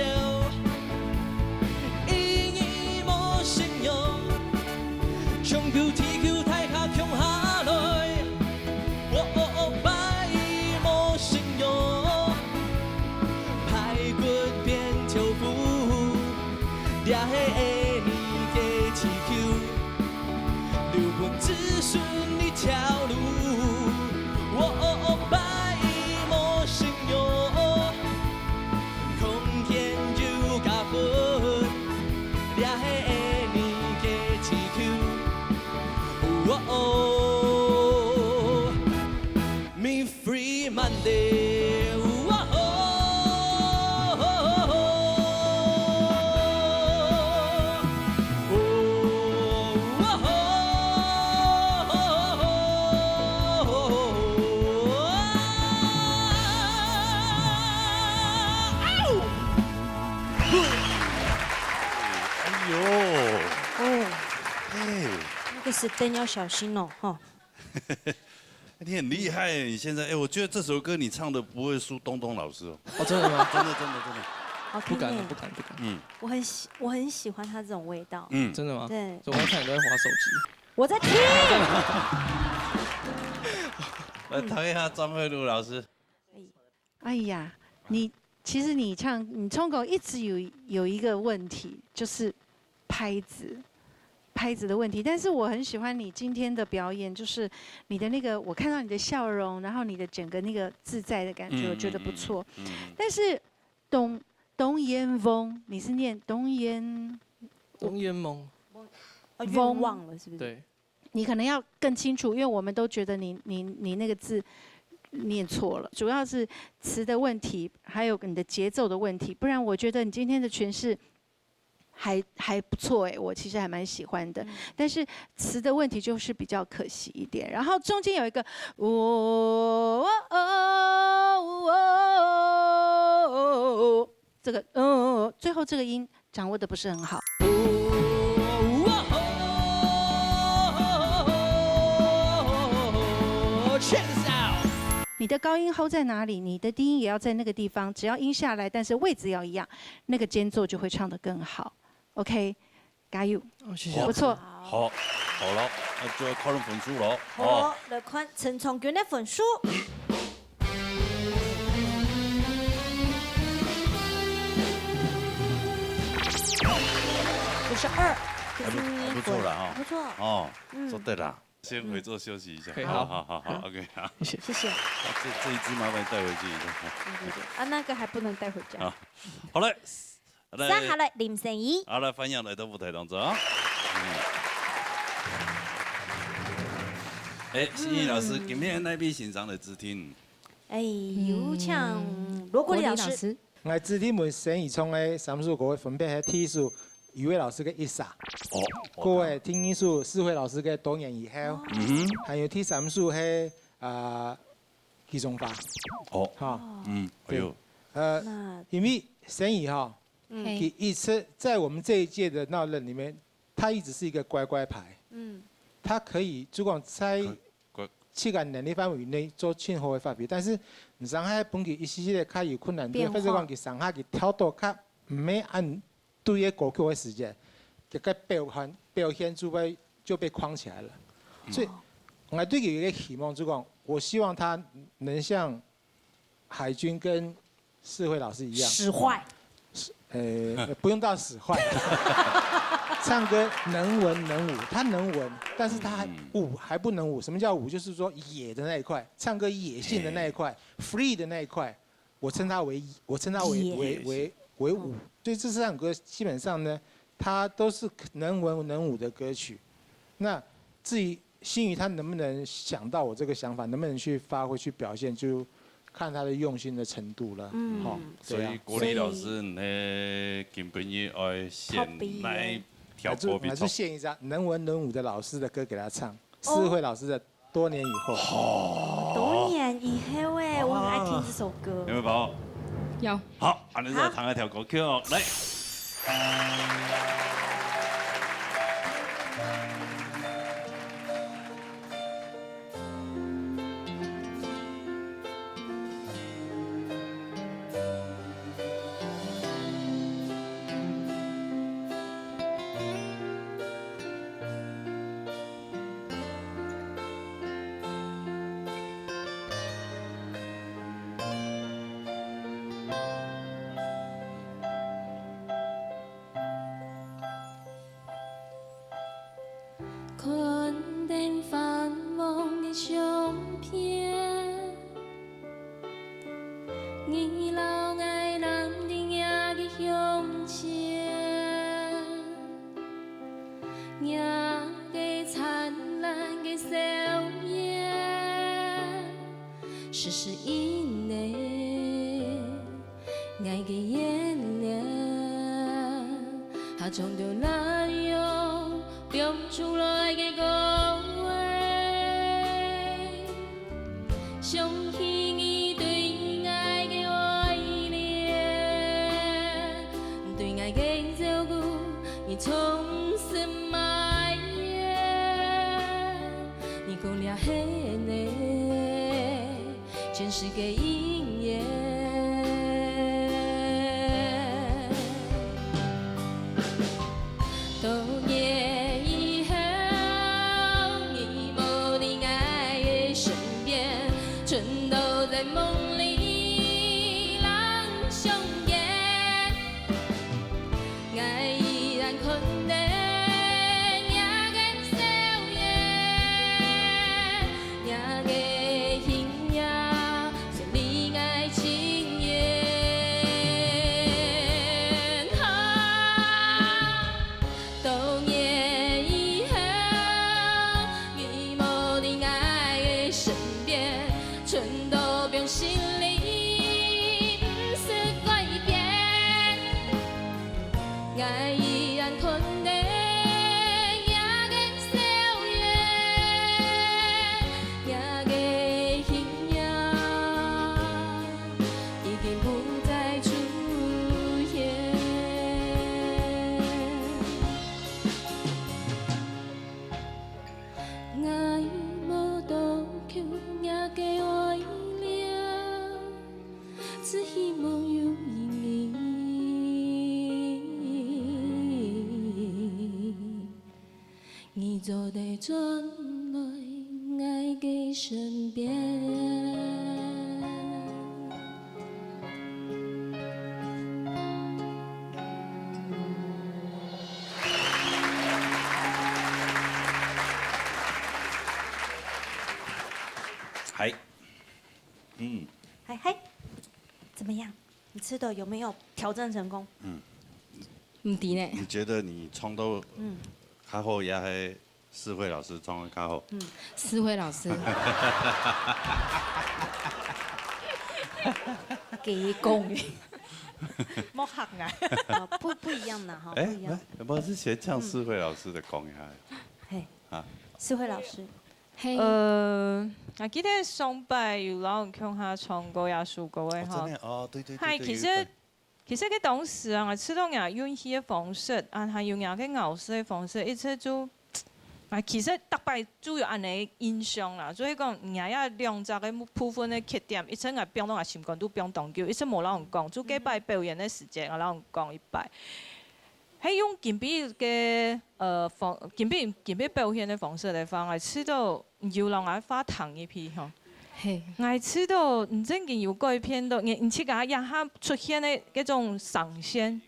因為無信仰，將舊地球大家共下來。喔喔喔，拜無信仰，排骨變豆腐，這係你个地球。 留分子孫一條路。喔喔喔，拜無信仰，空間有加分，這係你个地球。喔喔，me free Monday。喔喔。 哎呦，哦，嘿，那个 stand 要小心哦，哈。你很厉害耶，你现在，哎，我觉得这首歌你唱的不会输东东老师哦。哦，真的吗？真的，真的，真的。好听耶。不敢了，不敢，不敢。嗯，我很喜我很喜欢他这种味道。嗯，真的吗？对，所以我刚才都在滑手机。我在听。来听一下张惠茹老师。哎呀，你其实你唱你唱歌一直有有一个问题，就是拍子，拍子的问题。但是我很喜欢你今天的表演，就是你的那个，我看到你的笑容，然后你的整个那个自在的感觉，我觉得不错。但是东东烟翁，你是念东烟东烟翁，哦，愿望了是不是？对。 你可能要更清楚，因为我们都觉得你你你那个字念错了，主要是词的问题，还有你的节奏的问题，不然我觉得你今天的诠释还还不错哎，我其实还蛮喜欢的，但是词的问题就是比较可惜一点。然后中间有一个喔喔喔喔，这个嗯，最后这个音 掌握的不是很好。你的高音 hold 在哪里，你的低音也要在那个地方，只要音下来，但是位置要一样，那个间奏就会唱得更好。OK，加油！哦，谢谢。不错。好，好了，那就要看分数了。好，来看陈崇君的分数。 九十二，还不错了哈。不错。哦，做对了，先回座休息一下。好好好好，OK，好，谢谢谢谢。这这一支麻烦带回去一下。对对对，啊，那个还不能带回家。好，好嘞，来，三好嘞，林声怡。好，来，欢迎来到舞台当中。哎，心怡老师，今天哪位先生来指定？哎，有请罗国立老师。 𠊎指定分声怡唱个三首歌，分别係第一首余偉老師个《一霎》，哦，過後第二首思慧老師个《多年以後》，嗯哼，還有第三首係啊《繼續花》。哦，哈，嗯，哎呦，呃，因為声怡哈，佢一直在我們這一屆的鬧熱裡面，她一直是一個乖乖牌，嗯，她可以，就講在 自家能力範圍內做盡好个發揮，但是你上下分佢一息息个較有困難度，或者講佢上下佢跳到較毋係恁對个歌曲个時節，佢个表現表現就被就被框起來了。所以，我對佢有一個希望，就講我希望他能像海君跟 世輝老師一樣。使壞。呃，不用到使壞。唱歌能文能武，他能文，但是他還武還不能武。什麼叫武？就是說野的那一塊，唱歌野性的那一塊，free 的那一塊，我稱他為我稱他為為为为武。所以这三首歌基本上呢，它都是能文能武的歌曲。那至于心怡他能不能想到我这个想法，能不能去发挥去表现，就看他的用心的程度了。嗯，好，所以国立老师，你今晡日愛选哪挑歌比赛。来，祝，来，祝献一张能文能武的老师的歌给他唱，哦。思慧老师的《多年以后》。多年以后哎，我很爱听这首歌。有没有把握？有。好，恁樣就聽一條歌曲哦，來。看等繁忙个相片，你摎𠊎攬在若个胸前，若个燦爛个笑顏，時時印在 𠊎个眼泪，還藏著那樣放出來个歌聲。想起你對𠊎个愛戀，對𠊎个照顧，你充滿埋怨。你講這係你 前世个姻緣。多年以後，你無在𠊎个身邊，春到在夢裡人相見。 𠊎依然看等若个笑顏，若个形影，像你𠊎情緣。啊，多年以後，你無在𠊎个身邊，春到放心裡，毋使改變。 𠊎依然看等若个笑顏，若个形影，已經不再出現。𠊎無多求若个愛戀， 只希望有一日，你做得轉來𠊎个身邊。嗨，嗯。嗨嗨，怎麼樣？ 你試著有沒有挑戰成功？嗯。毋知呢。你覺得你唱到，嗯。較好，也係思慧老師唱个較好？嗯。思慧老師。佢講个。莫嚇𠊎。哦，不，不一樣啦，哈，哎，不一樣。來，要不要之前唱思慧老師的講一下？嘿。啊。思慧老師。 嘿。呃，𠊎記得上擺有摎你共下唱過這首歌个吼。哦，真的哦，對對對嗨，對，其實，有一擺。其實該當時啊，𠊎試著若運氣个方式，啊，還有若个咬字个方式，一直就，啊，其實逐擺就有恁呢印象啦。所以講，若這兩隻个部分个缺點，一直𠊎放到𠊎心肝肚放當久，一直無摎你講，就該擺表演个時節，𠊎摎你講一擺。 係用今晡日个，呃，方，今晡日，今晡日表現个方式來放，𠊎試著有摎𠊎話聽入去吼。嘿。𠊎試著你正經有改變到，你，你自家這下出現个該種聲線，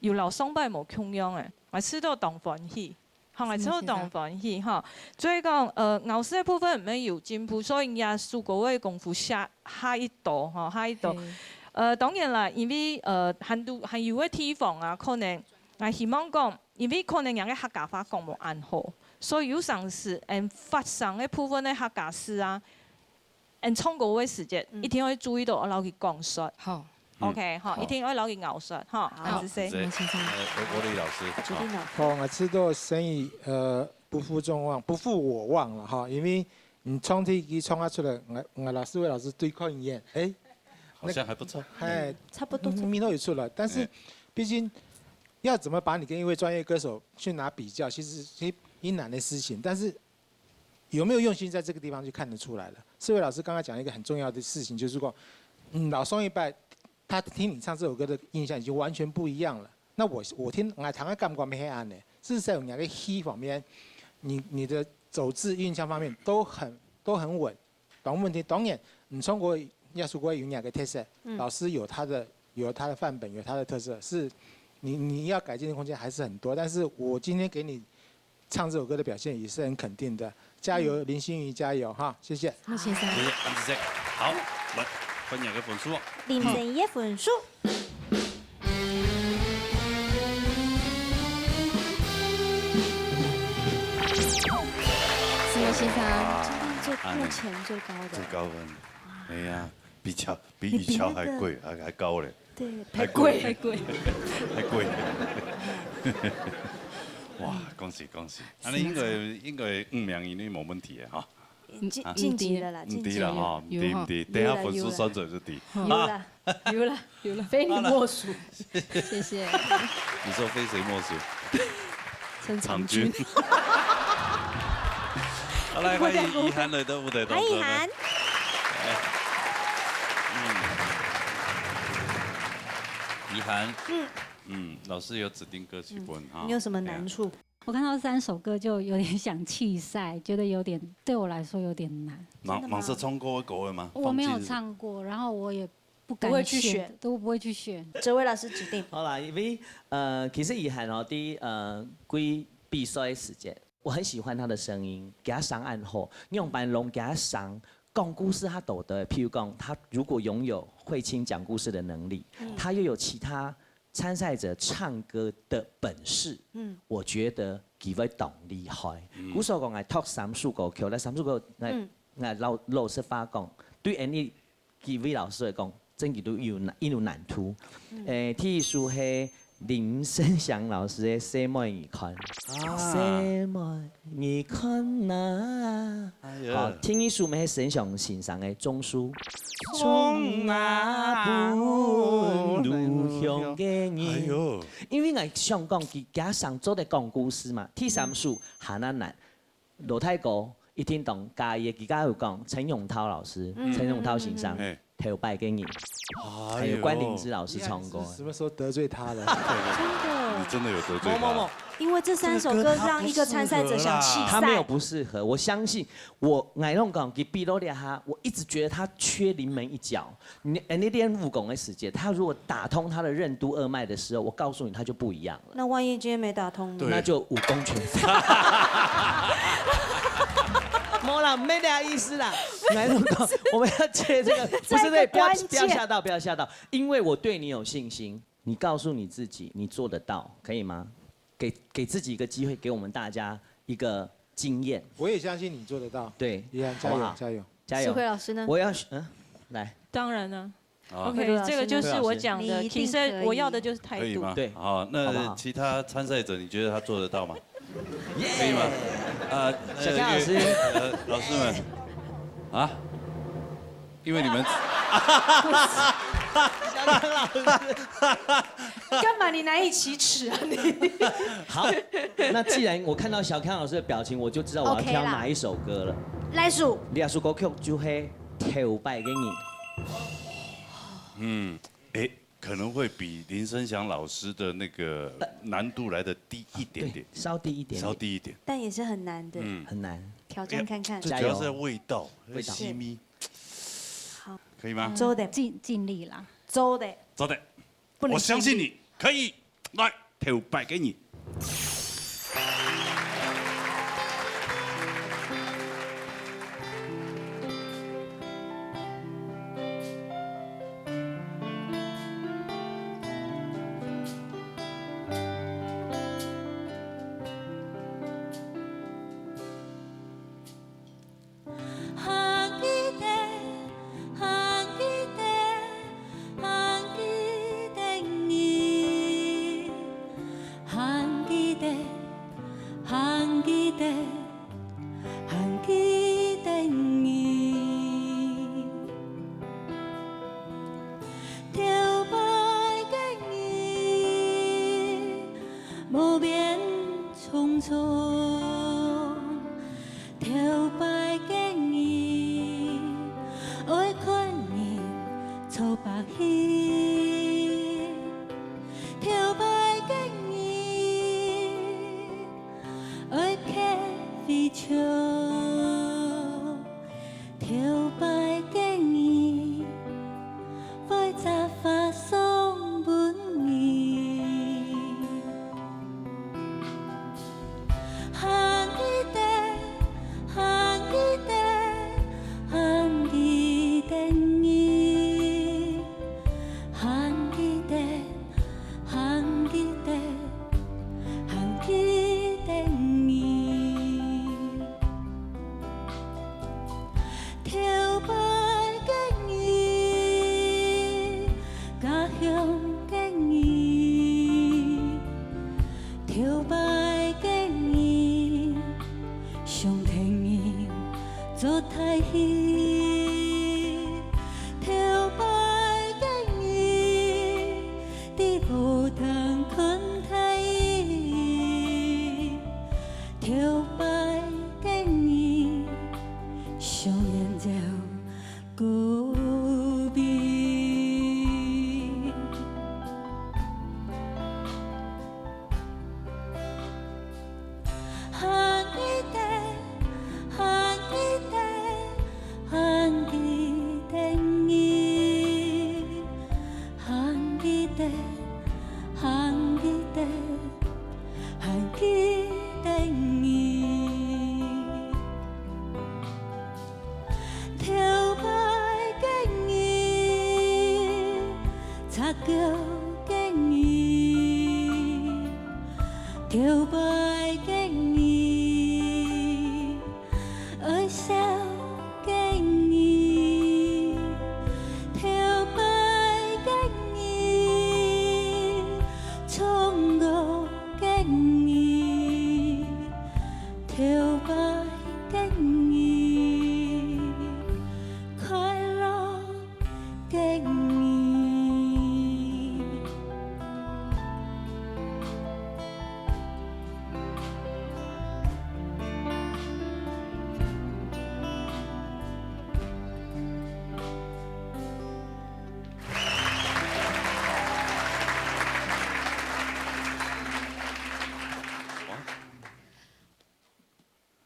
有摎上擺無共樣誒，𠊎試著當歡喜。 吼，𠊎試著當歡喜吼。所以講，呃，咬字个部分毋係有進步，所以這首歌个功夫下，下一度吼，下一度。嘿。呃，當然啦，因為，呃，還有，還有个地方啊，可能，𠊎希望講，因為可能𠊎个客家話講無恁好，所以有成時，嗯，發聲个部分个客家字啊， 嗯，唱歌个時節，嗯。一定愛注意到，愛摎佢講煞。好。，OK，吼，一定愛摎佢咬實，吼，好，恁仔細。謝謝。呃，郭郭麗老師，決定了。好，𠊎試著生意，呃，不負眾望，不負我望了哈，因為你唱第一句唱啊出來，𠊎，𠊎摎四位老師對看一眼，誒，好像還不錯。哎，差不多，味道有出來，但是畢竟要怎麼把你跟一位專業歌手去拿比較，其實是一難的事情，但是有沒有用心在這個地方就看得出來了。四位老師剛剛講一個很重要的事情，就是說，嗯，老上一輩他聽你唱這首歌的印象已經完全不一樣了。那我，我聽，𠊎聽个感覺乜係恁呢，至少有兩個戲方面，你，你的走字韻腔方面都很，都很穩。當問題，當然，你唱歌這首歌有兩個特色，老師有他的，有他的範本，有他的特色，是你，你要改進的空間還是很多。但是我今天給你唱這首歌的表現也是很肯定的，加油，林心怡，加油哈，謝謝。好，先生。謝謝，恁仔細。好，來，分你个分數哦。林心怡个分數。四位先生，今天最，目前最高的。最高分。哎呀，比較，比雨喬還貴，還，還高嘞。對，還貴。還貴。還貴。哇，恭喜恭喜！恁呢應該，應該五名以內無問題个哈。晉，晉級了啦，晉級了。毋知啦哈，毋知，毋知，等下分數算出來就知。有啦，有啦，有啦，非你莫屬。謝謝。你說非誰莫屬？陳長君。好，來，歡迎怡涵來到舞台當中。歡迎怡涵。怡涵，嗯，嗯，老師有指定歌曲分哈。你有什麼難處？我看到三首歌就有點想棄賽，覺得有點，對我來說有點難。真的嗎？吂，吂識唱過个歌个嗎？我沒有唱過，然後我也不敢選，不會去選。都不會去選。哲維老師指定。好啦，因為，呃，其實怡涵哦，在，呃，佢比賽个時節，我很喜歡他的聲音，佢个聲恁好，仰般用佢个聲講故事較多的，譬如講，他如果擁有慧卿講故事的能力，他又有其他參賽者唱歌的本事，我覺得佢會當厲害。故所講，𠊎讀三首歌曲，該三首歌，𠊎，𠊎老，老實話講，對恁呢幾位老師來講，真个都有難，有難度。誒，第一首係林生祥老師个《細妹你看》。啊。細妹你看哪。哎呀。好，第二首乜係生祥先生个《種樹》。種啊分故鄉个人。哎喲。因為𠊎想講，佢，佢个聲做得講故事嘛。第三首還較難。 老大哥一定當介意，佢頭下有講陳永淘老師，嗯。陳永淘先生，嗯。頭擺个人，哎喲。還有關凌之老師唱歌。你是什麼時候得罪他了？真的。你真的有得罪他？沒有，沒有，沒有。因為這三首歌讓一個參賽者想棄賽。他沒有不適合，我相信我，𠊎攏講，佢比落這下，我一直覺得他缺臨門一腳。 你，你練武功个時節，他如果打通他的任督二脈的時候，我告訴你，他就不一樣了。那萬一今天沒打通呢？對。那就武功全廢。沒啦，沒那意思啦。來，我們要接這個，不是，不是，不要，不要嚇到，不要嚇到，因為我對你有信心，你告訴你自己，你做得到，可以嗎？給，給自己一個機會，給我們大家一個經驗。我也相信你做得到。對，怡涵，加油，好不好？加油。佳友。世輝老師呢？我要，嗯，來。當然呢。好。OK，這個就是我講的，你一定可以。其實我要的就是態度。可以嗎？對。好，那好不好？其他參賽者，你覺得他做得到嗎？耶！可以嗎？啊，那小剛老師。因為，呃，老師們，啊？因為你們，小剛老師。 幹嘛你難以啟齒啊你？好，那既然我看到小康老師的表情，我就知道我要挑哪一首歌了。OK啦。哪一首？這首歌曲就係《頭擺个人》。嗯，誒，可能會比林生祥老師的那個難度來得低一點點。對，稍低一點點。稍低一點。但也是很難的。嗯。很難。挑戰看看。最主要是味道，味道。細味。好。可以嗎？做得。盡，盡力啦。做得。做得。 不能我相信你可以。來，頭擺个人。記得，還記得你。頭擺个你，無變匆匆。頭擺个你，愛看人做把戲。頭擺个你， 愛別位笑，頭擺个你，會摘花送分你。還記得，還記得，還記得你，還記得，還記得。 還記得你。頭擺个你，家鄉个你，頭擺个你，想聽你做大戲。頭擺个你， 在學堂看大戲，頭擺个你，想念就告別。還記得，還記得，還記得你。 還記得，還記得，還記得你。頭擺个你，赤腳个你，頭擺个你， 愛笑个你，頭擺个你，唱歌个你，頭擺个你，快樂个你。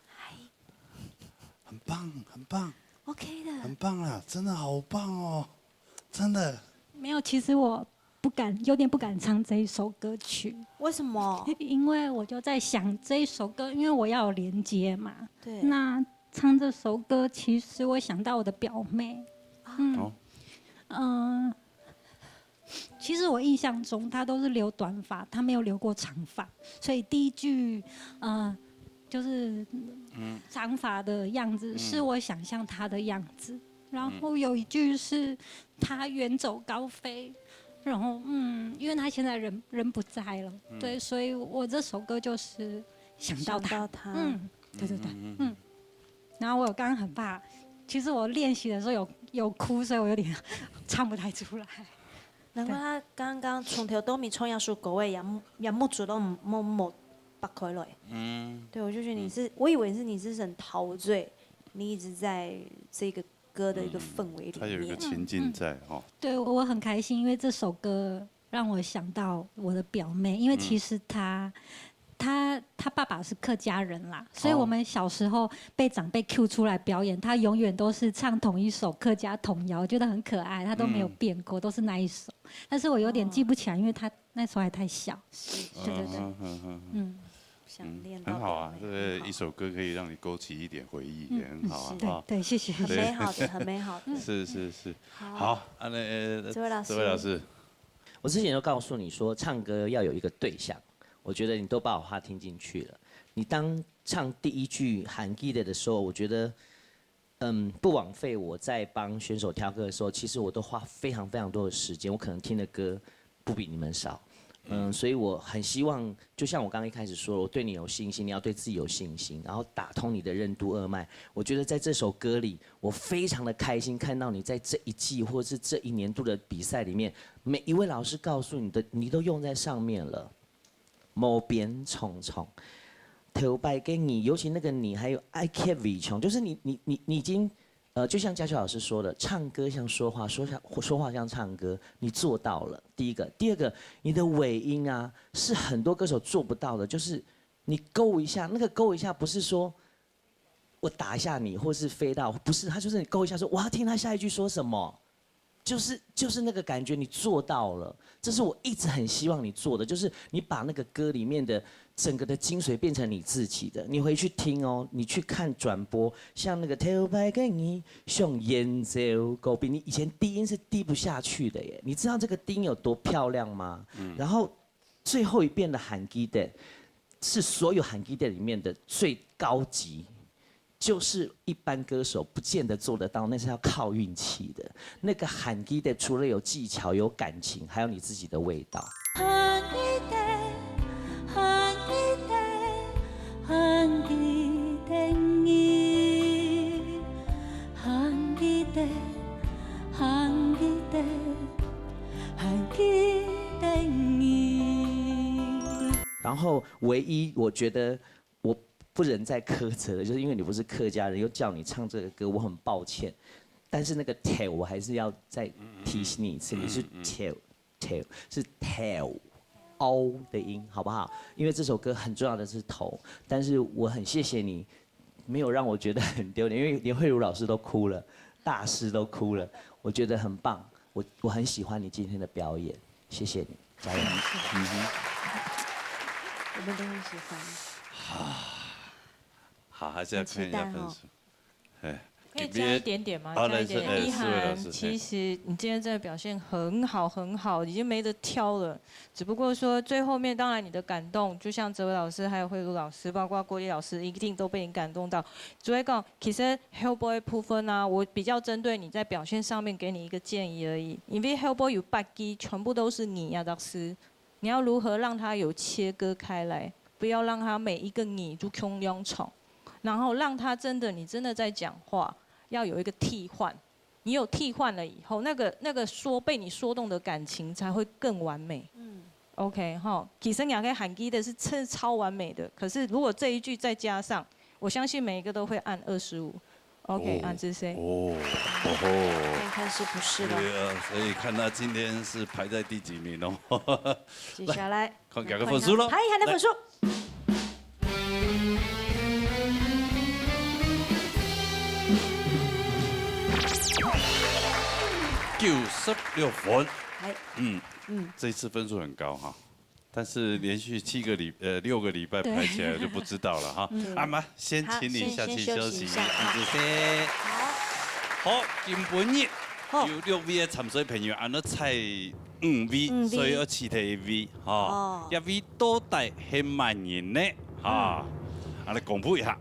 嗨。很棒，很棒，OK的。很棒啦，真的好棒哦，真的。没有，其实我不敢，有点不敢唱这一首歌曲。为什么？因为我就在想这一首歌，因为我要有连接嘛。对。那唱这首歌，其实我想到我的表妹。啊。嗯。哦。嗯，其实我印象中她都是留短发，她没有留过长发，所以第一句，呃，就是，嗯，长发的样子，嗯，是我想象她的样子。然后有一句是她远走高飞，然后，嗯，因为她现在人，人不在了，嗯，对，所以我这首歌就是想到她。想到她。嗯，对对对，嗯，嗯。嗯。然后我刚刚很怕，其实我练习的时候有，有哭，所以我有点唱不太出来。难怪她刚刚从头到尾唱一首歌个，眼目，眼目珠都没，没擘开来。嗯。对，我就觉得你是，嗯，我以为是你是很陶醉，你一直在这个歌的一个氛围里面。嗯，它有一个情境在，嗯，哈。对，我很开心，因为这首歌让我想到我的表妹，因为其实她，嗯，她，她爸爸是客家人啦，所以我们小时候被长辈 cue 出来表演，她永远都是唱同一首客家童谣，我觉得很可爱，她都没有变过，嗯，都是那一首。但是我有点记不起来，哦，因为她那时候还太小。是，是。对对对。嗯哼哼哼。嗯。想念到表妹。嗯，很好啊，这个一首歌可以让你勾起一点回忆，嗯，也很好啊，是。对，哈。对，谢谢。很美好的，很美好的。是，是，是。好。好，啊，那，呃，这位老师。这位老师。我之前就告诉你说，唱歌要有一个对象，我觉得你都把我话听进去了。你当唱第一句《还记得》的时候，我觉得，嗯，不枉费我在帮选手挑歌的时候，其实我都花非常非常多的时间，我可能听的歌不比你们少。嗯，所以我很希望，就像我刚刚一开始说的，我对你有信心，你要对自己有信心，然后打通你的任督二脉。我觉得在这首歌里，我非常的开心看到你在这一季或是这一年度的比赛里面，每一位老师告诉你的，你都用在上面了。无边重重，头擺个你，尤其那个你，还有I keep 尾穷，就是你你你你已经，呃，就像嘉秋老师说的，唱歌像说话，说像说话像唱歌，你做到了。第一个，第二个，你的尾音啊，是很多歌手做不到的，就是你勾一下，那个勾一下不是说我打一下你，或是飞到，不是，他就是你勾一下说我要听他下一句说什么，就是就是那个感觉，你做到了。这是我一直很希望你做的，就是你把那个歌里面的整个的精髓变成你自己的。你回去听哦，你去看转播，像那个头擺个你，像演奏高比，你以前低音是低不下去的耶。你知道这个低音有多漂亮吗？然后最后一遍的喊 key 的，是所有喊 key 的里面的最高级，就是一般歌手不见得做得到，那是要靠运气的。那个喊 key 的除了有技巧、有感情，还有你自己的味道。 然后唯一我觉得我不能再苛责了，就是因为你不是客家人，又叫你唱这个歌，我很抱歉。但是那个 tail 我还是要再提醒你一次，你是 tail， tail，是 tail，O 的音，好不好？因为这首歌很重要的是头，但是我很谢谢你，没有让我觉得很丢脸，因为连慧茹老师都哭了，大师都哭了，我觉得很棒，我我很喜欢你今天的表演，谢谢你，加油。我们都很喜欢。好，还是要看一下分数。哎，可以加一点点吗？好，加一点点。来，意涵，是，是，其实你今天真的表现很好，很好，已经没得挑了。只不过说最后面，当然你的感动，就像哲维老师、还有慧茹老师，包括郭丽老师，一定都被你感动到。所以讲，其实后部的部分啊，我比较针对你在表现上面给你一个建议而已，因为后部有八支，全部都是你呀，老师。你要如何让它有切割开来？不要让它每一个你就共样唱，然后让它真的，你真的在讲话，要有一个替换。你有替换了以后，那个那个说被你说动的感情才会更完美。嗯，OK 哈，其实你还可以喊 key 的是真的超完美的，可是如果这一句再加上，我相信每一个都会按二十五。OK，哦按这些。哦，哦吼。看看是不是了。对啊，所以看他今天是排在第几名哦。接下来看看个分数咯看一下分数。九十六分。哎，嗯，这一次分数很高哈，但是连续七个礼呃六个礼拜排起来就不知道了哈。啊嘛，先请你下去休息，好，先先休息一下谢谢。好，今晡日好有六位的参赛朋友，安到在五位，五位所以要取第一位哈哦。一位到底係么人呢？哈，啊来公布一下。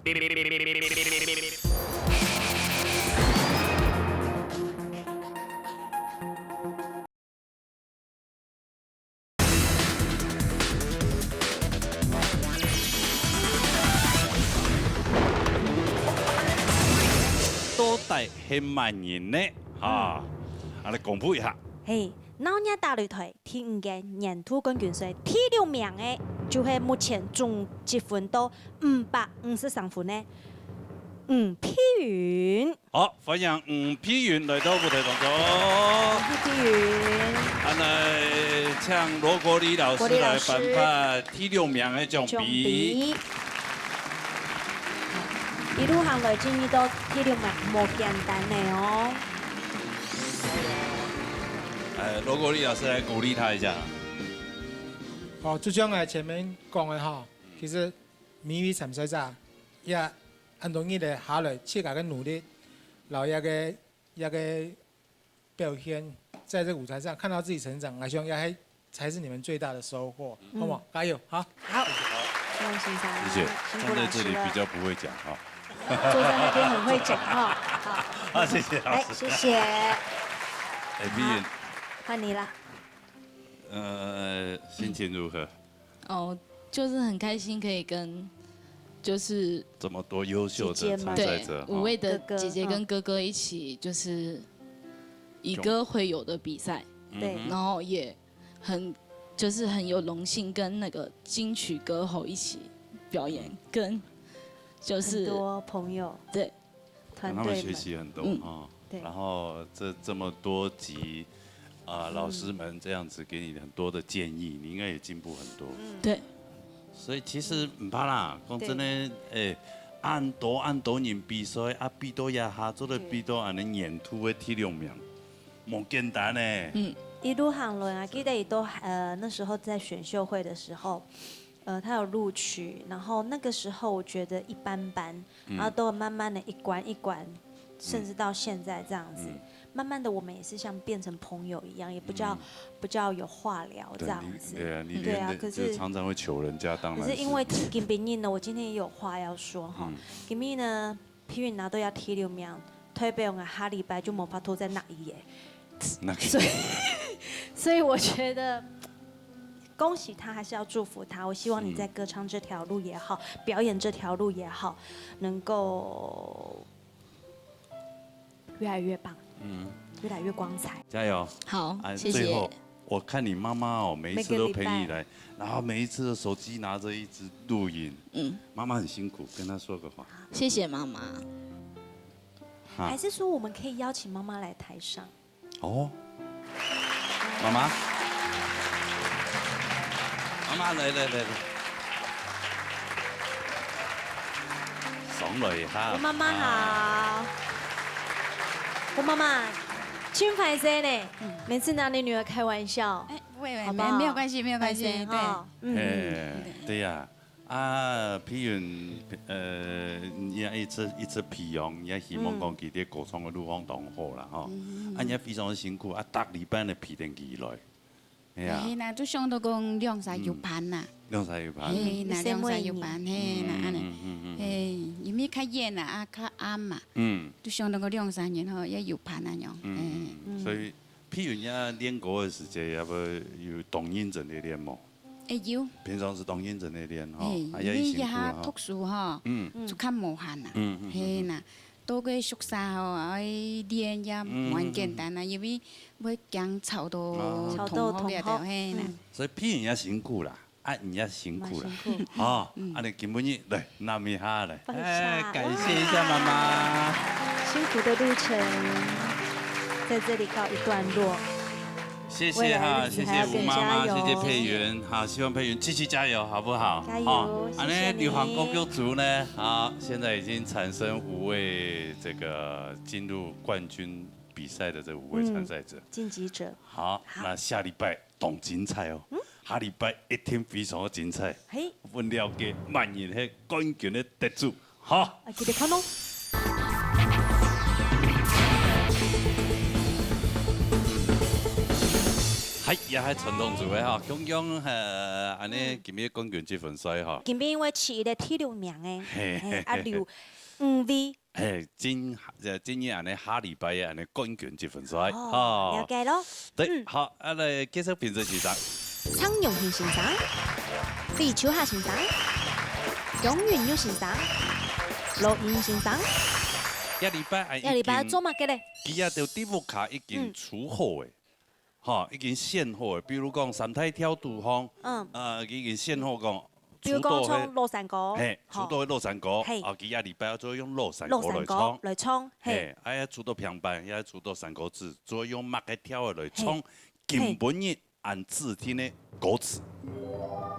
到底係么人呢？哈，啊来公布一下。嘿，闹热大擂台第五个年度冠军赛第六名个，就係目前总积分到五百五十三分个吴碧云。好，欢迎吴碧云来到舞台当中。吴碧云，啊来，请罗国立老师国立老师来颁发第六名的奖奖杯。杯。一路行来，今日到第六名，无简单个哦。哎，罗国立老师来鼓励他一下。哦，就像我前面讲个哈，其实每位参赛者也恁多日个下来，自家个努力，然后一个一个表现，在这个舞台上看到自己成长，我想也还才是你们最大的收获，好吗？加油，好。好，谢谢先生，谢谢，辛苦站在老师了。这里比较不会讲哈。坐在那边很会讲哈。好，啊，谢谢老来，师。谢谢，哎，碧云，换你了。呃，心情如何？哦，就是很开心可以跟，就是这么多优秀的姐姐们。参赛者，哈。对，五位的姐姐跟哥哥一起，就是以歌会友的比赛，嗯。对。然后也很，就是很有荣幸跟那个金曲歌后一起表演，跟就是很多朋友。对。 团队们。跟他们学习很多，嗯。哈。对。然后这，这么多集，啊，嗯。老师们这样子给你很多的建议，你应该也进步很多。嗯。对。所以其实毋怕啦，讲真的，对。哎，恁多恁多人比赛，啊，比到这下，做得比到恁呢年度的第六名，无简单呢。嗯。一路行来啊，记得伊都，呃，那时候在选秀会的时候，呃，他有录取，然后那个时候我觉得一般般，嗯。然后都慢慢地一关一关，甚至到现在这样子。嗯。慢慢地，我们也是像变成朋友一样，也不叫，嗯。不叫有话聊这样子。对，你，对啊，你对啊，连，可是，就常常会求人家，当然是。可是因为今晡日呢，我今天也有话要说哈。嗯。今晡日呢，譬如拿到这第六名，代表我下礼拜就无法度再拿伊耶。那个所以，所以我觉得，恭喜他，还是要祝福他。我希望你在歌唱这条路也好，嗯。表演这条路也好，能够越来越棒，嗯。越来越光彩。加油！好，啊，谢谢。最后，我看你妈妈哦，每一次都陪你来，每个礼拜。然后每一次的手机拿着一直录影，嗯。妈妈很辛苦，跟她说个话。谢谢妈妈。哈。还是说我们可以邀请妈妈来台上？ 哦，妈妈，妈妈，来，来，来，来。上来一下。吴妈妈好。吴妈妈，真坏势呢，嗯。每次拿你女儿开玩笑。哎，不会，不会，好不好？没，没有关系，没有关系，坏势哈。对。嗯，嗯。哎，对呀。 啊，譬如，呃，你也一直，一直培养，你也希望讲佢在歌唱个路方当好啦，吼。嗯。啊，你也非常辛苦，啊，逐禮拜个培养起來，係啊。係啦，就想到講兩儕有伴啦。嗯，兩儕有伴。係啦，你細妹兩儕有伴，係啦，嗯，恁呢。嗯，嗯，嗯，嗯。係，因為較遠啦，啊，較暗嘛。嗯。就想到講兩儕人吼，也有伴啊，樣。嗯，嗯，嗯。係。所以，譬如你啊，練歌个時節，也會有當認真个練無？ 會有。平常時當認真个練吼，嘿，啊，也辛苦啦吼。因為這下讀書吼，嗯。就較無閒啦。嗯，嗯，嗯，係啦，到个宿舍吼，愛練也無恁簡單啦，嗯。因為會驚吵到哦。同學這兜，吵到同學。係啦。嗯。所以培養也辛苦啦，啊，你也辛苦啦。蠻辛苦。吼，嗯。恁呢今晡日來，攬一下來。放一下。哎，感謝一下媽媽。哇。辛苦的路程，在這裡告一段落。 謝謝哈，未來日子還要更加油。謝謝吳媽媽，謝謝佩瑩哈，希望佩瑩繼續加油，好不好？加油，好，謝謝你。恁呢流行歌曲組呢，好，現在已經產生五位這個進入冠軍比賽的這五位參賽者。嗯，晉級者。好，好。那下禮拜當精彩哦。嗯？下禮拜一定非常的精彩。嘿。分了解萬一係冠軍个得主。 好。啊，記得看哦。係，也係傳統組个吼，雄雄，呃，恁呢，嗯。今晡日冠軍這份賽吼。今晡日因為第一个第六名个，嘿，嘿，啊，留五位。嘿，今，呃，今日恁呢，下禮拜个恁呢冠軍這份賽，哦，吼。了解咯。對，嗯。好，啊，來介紹評審先生。 張永興先生、李秋霞先生、楊允玉先生、羅英先生。這禮拜啊，這禮拜做麼个咧？佢這兜底屋下已經煮好个，嗯。吼，已經選好个，比如講三大調度吼，嗯。呃，佢已經選好講，比如講煮到个，唱老山歌，嘿，吼。煮到个老山歌，嘿。啊，佢這禮拜就用老山歌來唱。老山歌來唱，嘿。嘿，啊，也煮到平板，也煮到山歌子，就用麼个調个來唱，嘿。今晡日 恁指定个歌詞。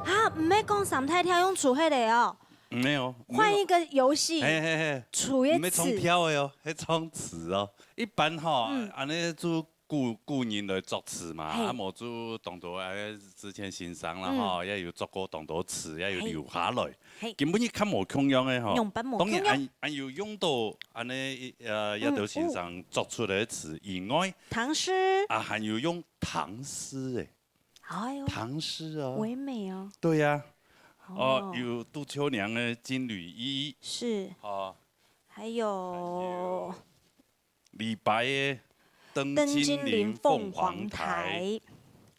哈，毋係講三大調用煮个哦。沒有，沒有。換一個遊戲，嘿，嘿，嘿。煮个詞。毋係唱調个哦，係唱詞哦。一般吼，嗯。恁呢就古，古人來作詞嘛，嘿。啊，無就當多，哎，之前先生啦，嗯。吼，也有作過當多詞，也有留下來。嘿。嘿。今晡日較無共樣个吼。樣般無共樣。當然，恁，恁有用到恁呢，呃，嗯，葉德先生作出个詞以外，唐詩。啊，還有用 唐詩欸。哎喲，唐詩哦。唯美哦。對呀。哦。哦，有杜秋娘的《金縷衣》。是。哦。還有還有李白的《登金陵鳳凰台》。登金陵鳳凰台。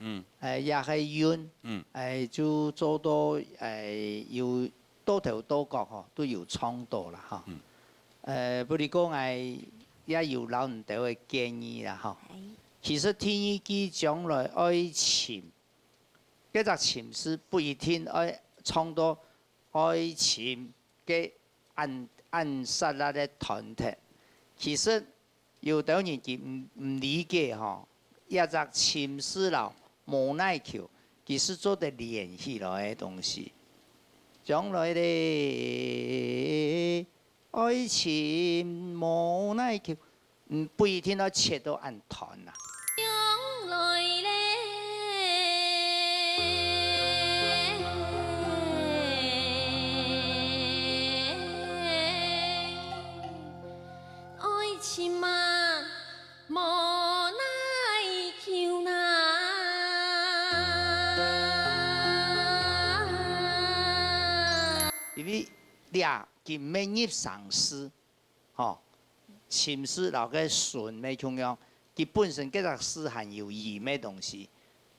嗯。呃，也係韻，嗯。呃，就做到，呃，有到頭到腳吼，都有創作啦吼。嗯。呃，不過講，𠊎也有摎你兜个建議啦吼。哎。其實第二句將來愛尋，這隻尋字不一定愛創到愛尋个恁，恁煞辣个斷忒。其實有兜人佢毋，毋理解吼，這隻尋字摎無奈求，其實做得連起來个東西。將來咧，愛尋無奈求， 嗯，不一定愛切到恁斷啊。將來咧，愛尋啊，無奈求哪。因為這今晡日入聲字， 吼，尋字摎該尋乜共樣，佢本身該隻字還有音个東西，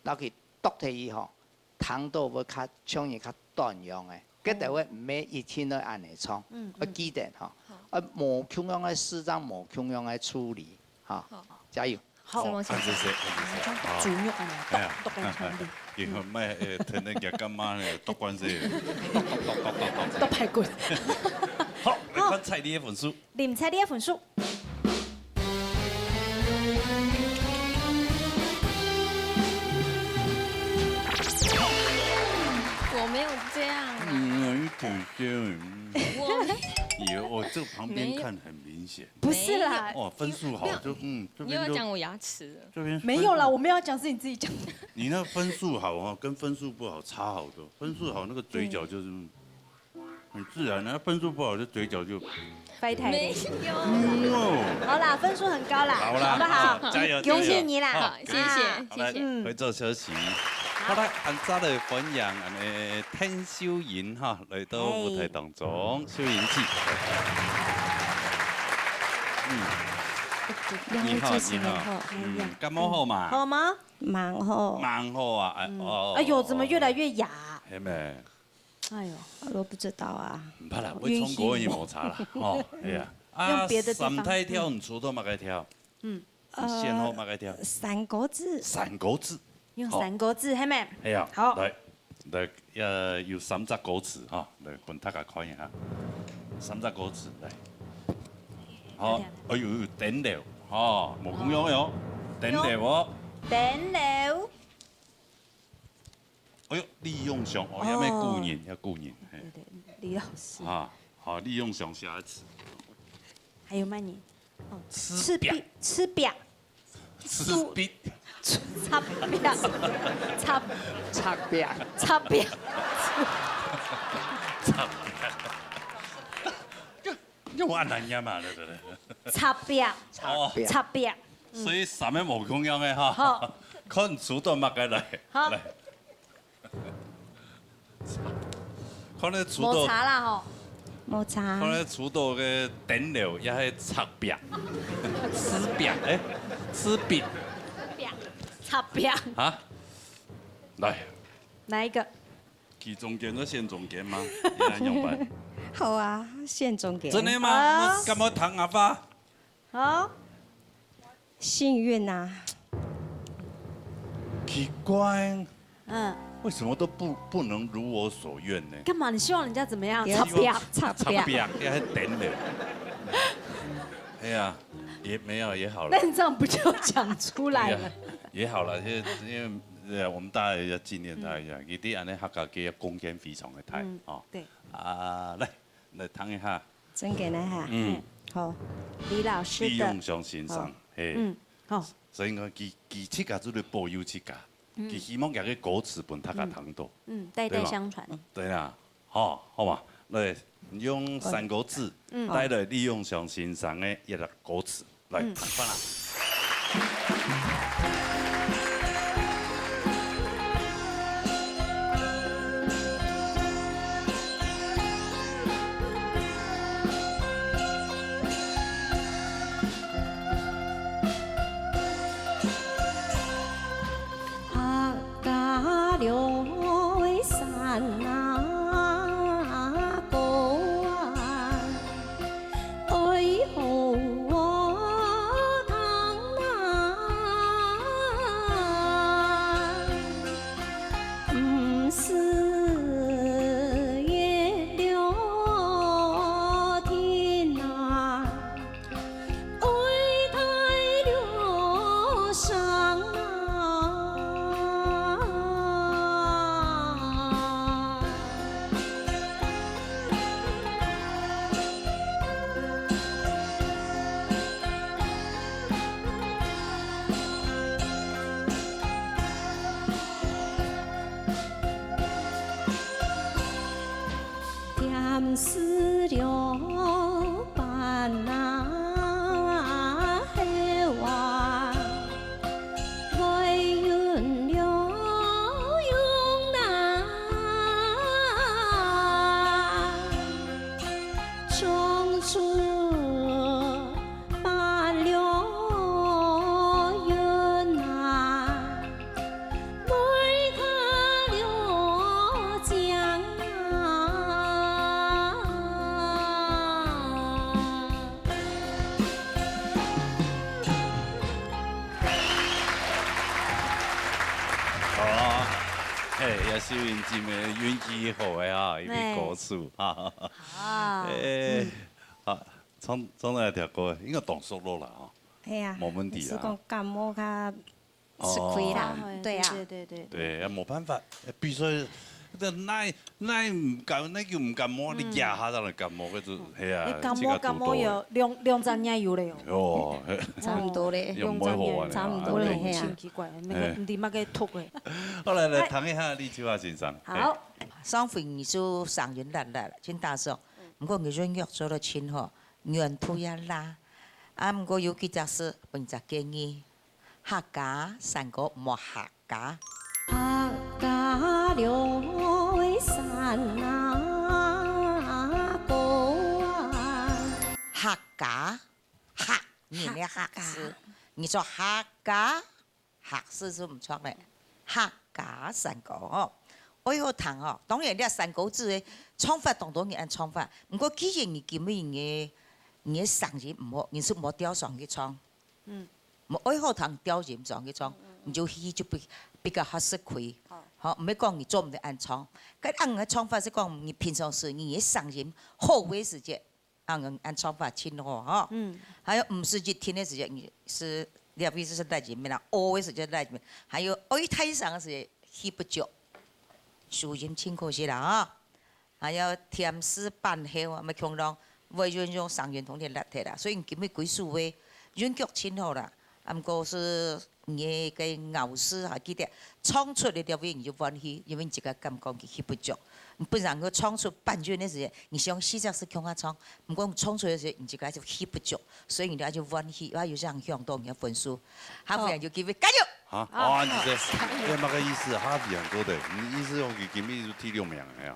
摎佢剁忒去吼，聽到會較像人較短樣个，該兜會毋係一定愛恁樣唱，嗯，愛記得吼，好。愛無共樣个字正無共樣个處理，吼，好。加油！ 好。什麼？按這些，按這些，好。像豬肉恁樣，哎呀，剁，剁个像你。以後賣，呃，天天給乾媽呢，剁關節。剁排骨。好，來看彩麗个分數。林彩麗个分數。我沒有這樣啊。嗯，有一點點。我沒有。有，我這旁邊看很明顯。不是啦。沒有。哇，分數好，沒有。就，嗯，這邊就，你又要講我牙齒了。這邊分數，沒有啦，我沒有要講，是你自己講的。你那分數好哦，跟分數不好差好多。分數好，那個嘴角就是，嗯，很自然，那分數不好，就嘴角就，壞忒。沒有。嗯哦。好啦，分數很高啦，好啦，好不好？好，加油，恭喜你啦！加油。好，謝謝，啊，好，來，謝謝。嗯。回座休息。好。好，來，恁樣來歡迎，呃，鄧秀瑩哈，來到舞台當中。 中，秀英姐。嗯。你好，你好，你好。嗯，感冒好嗎？好嗎？蠻好。蠻好啊，哎，嗯。哦，哎喲，怎麼越來越啞？係咩？哎喲。我不知道啊。毋怕啦，會唱歌也無差啦，哦，哎呀。啊，用別的地方。三大調，你除到麼个調？嗯。 你選好麼个調？呃，三個字。三個字。用三個字，好。係無？係啊，好。來，來，呃，有三隻歌詞哈，來，分大家看一下。三隻歌詞，來。好，有點。哎喲，有電流，哈，無共樣个哦，哦。電流哦。有。電流。哎喲，李永祥，哦，哦。也無古人，也古人，嘿。對，對，李老師。啊，好，李永祥下一次。還有麼个？ 哦，赤壁。赤壁，赤壁。赤壁。赤壁。赤壁。赤壁。赤壁。赤壁。用，用恁難唸嘛，對不對？赤壁。哦。赤壁。所以三個無共樣个哈。好。看除到麼个來。好。來。 看你除到，無差啦吼。無差。看你除到个電流也係赤壁。赤壁，欸，赤壁。赤壁。啊？來。哪一個？佢中間就選中間嗎？你愛仰般？好啊，選中間。真的嗎？啊。你敢愛聽阿爸？ 好。幸運啊。奇怪，嗯。為什麼都不，不能如我所願呢？幹嘛？你希望人家怎麼樣？對啊。赤壁。赤壁。赤壁，要很等的。哎呀，也沒有，也好了。那你這樣不就講出來了？哎呀，也好了，因為，因為，呃，我們大家也要紀念他一下，嗯。一定恁樣客家給貢獻非常的大，嗯，哦。對。啊，來，來聽一下。 真个呢哈。嗯。好。李老師的。李永祥先生，好。嘿。嗯，好。所以講，佢，佢自家就來保佑自家，嗯。佢希望佢个歌詞分大家聽到。嗯，代代相傳。對吧？對啊，好，好嘛，來，用三個字，嗯。帶來李永祥先生个一個歌詞。 來，嗯。開飯啦。啊，也秀英姊妹運氣好个哈，因為歌手哈。啊，誒，好，唱唱到這條歌，應該當熟絡啦哈。係啊，無問題啦。係講感冒較吃虧啦，哦，對啊。對對對對。對，也無辦法，比賽，那那那毋感，那就毋感冒，你壓下當然感冒，該就係啊，你感冒感冒有兩兩三日有了喲。哦，差毋多咧，又毋會好啊，差毋多咧，係啊。真奇怪，那個毋知麼个毒咧。好，來來，聽一下李秋霞先生。好，上回你就聲音爛爛，真打爽，毋過你韻腳做得真好，原圖也拉。啊，毋過有幾隻字，分你隻建議，客家山歌莫客家。客家兩位山啊歌啊。客家，客，你个客字，你做客家，客字就毋著咧。客家山歌吼，愛好聽吼。當然，你山歌子个唱法當多人恁唱法，毋過既然你今日你个你个聲音毋好，你就莫吊上去唱。 嗯。無愛好聽調音上去唱，你就去就比比較較食虧。好，毋係講你做毋得恁唱。該恁个唱法係講你平常時你个聲音好个時節，恁个恁唱法真好吼。嗯。還有毋使一聽个時節，你係這位係拉音啦，O个時節拉音，還有愛大聲个時節氣不足，收音真可惜啦吼。 還有添字板後啊，乜共樣會運用聲音同你拉忒啦。所以你今日歸首个韻腳真好啦。啊，毋過係你个咬字還記得，唱出來了尾你就換氣，因為你自家感覺佢氣不足。你本身佢唱出半韻个時節，你想四隻字共下唱，毋過唱出來个時節，你自家就氣不足，所以你就愛去換氣，啊，有這樣影響到你个分數。下回就機會，加油！ 啊，哦，你這，這麼个意思？哈，比很多的，你意思講佢今日就第六名个呀？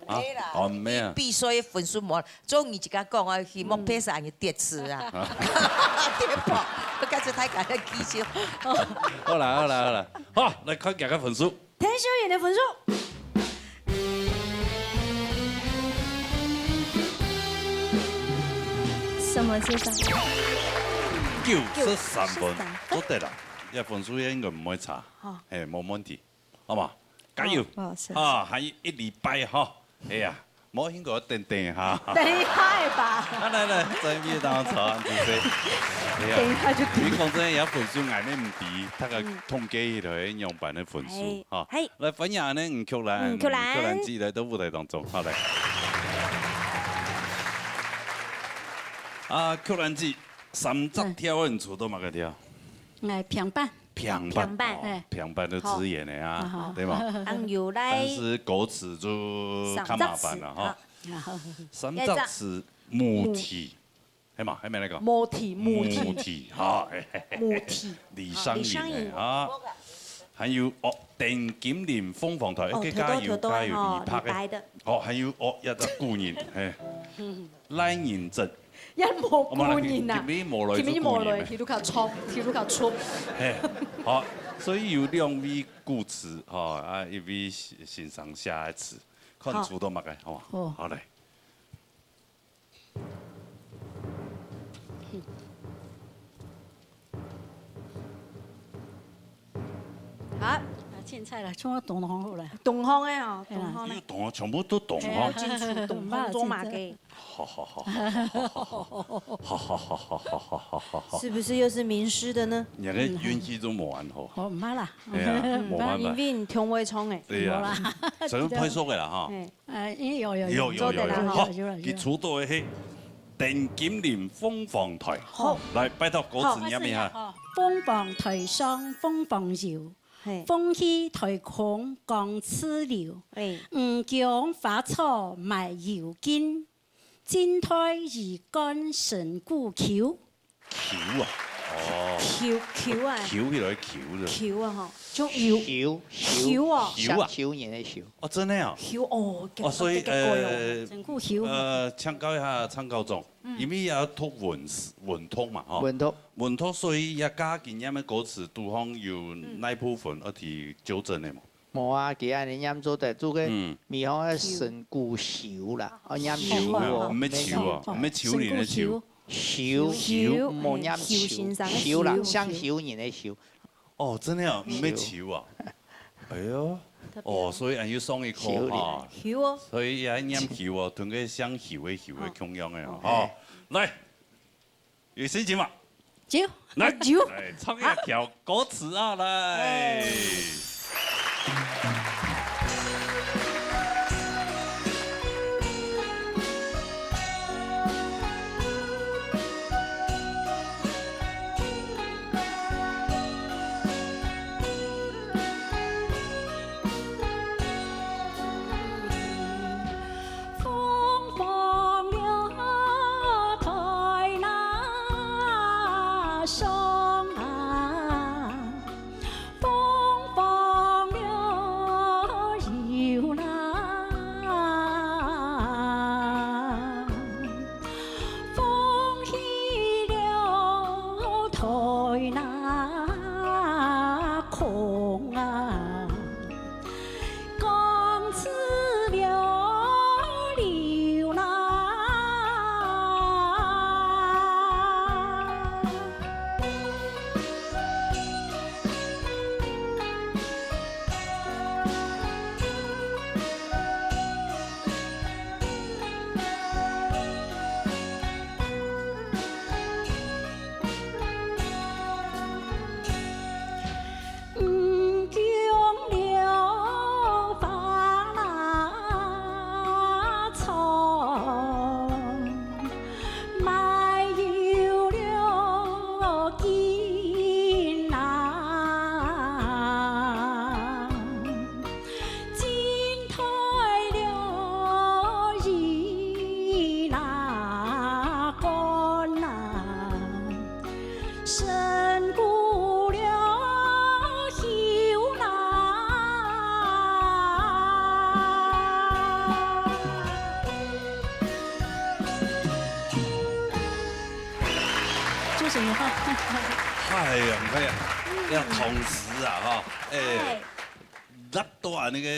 啊，哦，無啊。比賽分數無，總你自家講啊，希望比賽你跌次啊，跌破，不該就太感恩氣球。好啦，好啦，好啦，好，來看大家分數。田秀穎个分數。什麼是三？九十三分，做得啦，這分數應該毋會差。 好。嘿，無問題，好無？加油！哦，哦，是。啊，還有一禮拜吼，哎呀，無應該等等哈。等一下吧。啊，來來，準備當好，主持人。哎呀，等一下就等。你講真个，也分數𠊎等毋知，大概統計起來樣般个分數，嗯。哈。嘿。來，歡迎呢，吳曲蘭，吳曲蘭。吳曲蘭姊來到舞台當中，好來。啊，曲蘭姊，三隻調你抽到麼个調？嗯。哎，平板。 平板，平板。哦，哎。平板都支援个啊，好。對吧？恁有來。但是歌詞就較麻煩了哈。三隻詞啊。三隻詞，母題，係嘛？還沒那個。母題，母題。母題，好，嘿，嘿，嘿，母題。李商隱个啊。李商隱。還有，哦，鄧金玲鳳凰台，哦，哎，加油，加油，跳到，跳到，哦，李白个。李白个。哦，還有，哦，一隻古人，嘿。 賴仁哲。也無古人啊。哦，無啦，今晡無來就古人咩？今晡無來，佢都較粗，佢都較粗。嘿，好，所以有兩位古詞，吼，啊，一位先生寫个詞，看抽到麼个，好無？好。好，來。 好。啊，凊彩啦，像我同行好了。同行个哦，嘿啦。同行个。你同行全部都同行。嘿啊。真係同行做麼个？好好好好好好好好好好好好好好。是不是又是名師的呢？你个運氣都無恁好。哦，毋怕啦。哎呀，無辦法。因為你同位唱个。對呀，無啦。所以派手个啦哈。嘿。 哎，有有有，有有有有，有啦，好，有啦有啦。佢抽到个係鄧金玲鳳凰台。好。來，拜託歌詞唸一下。好，鳳凰台上鳳凰遊，嘿。鳳去台空光自流，嘿。五江花草迷遊徑，晉代余幹神鼓求。 球啊，哦。球，球啊。球起來球的。球啊吼，就有。球，球啊。球啊。像球人的球。哦，真的啊。球哦，哦，所以，結果哦。呃，真酷球。呃，請教一下參考長，因為要讀文字，文讀嘛，吼。文讀。文讀，所以要加經驗的歌詞，對方有哪部分要提糾正的嘛？ 無啊，佢恁樣唸做得，做个，嗯。米好个神鼓球啦，哦，唸球哦，球啊，毋係球啊，哦，毋係球人个球。神鼓球。球，球，球，莫唸球，哎，球先生个球啦，球。像球人个球。哦，真的啊，毋係球啊。哎喲，特別哦。哦，所以恁有上一課哈。有哦。所以也念有哦，同个姓邱个邱个共樣个哦。哦，來，有心情嗎？有，來，有。來，唱一條歌詞啊，來。哎。就是你哈。哎呀，你看呀，要同时啊，哈，哎，哎。那段那个，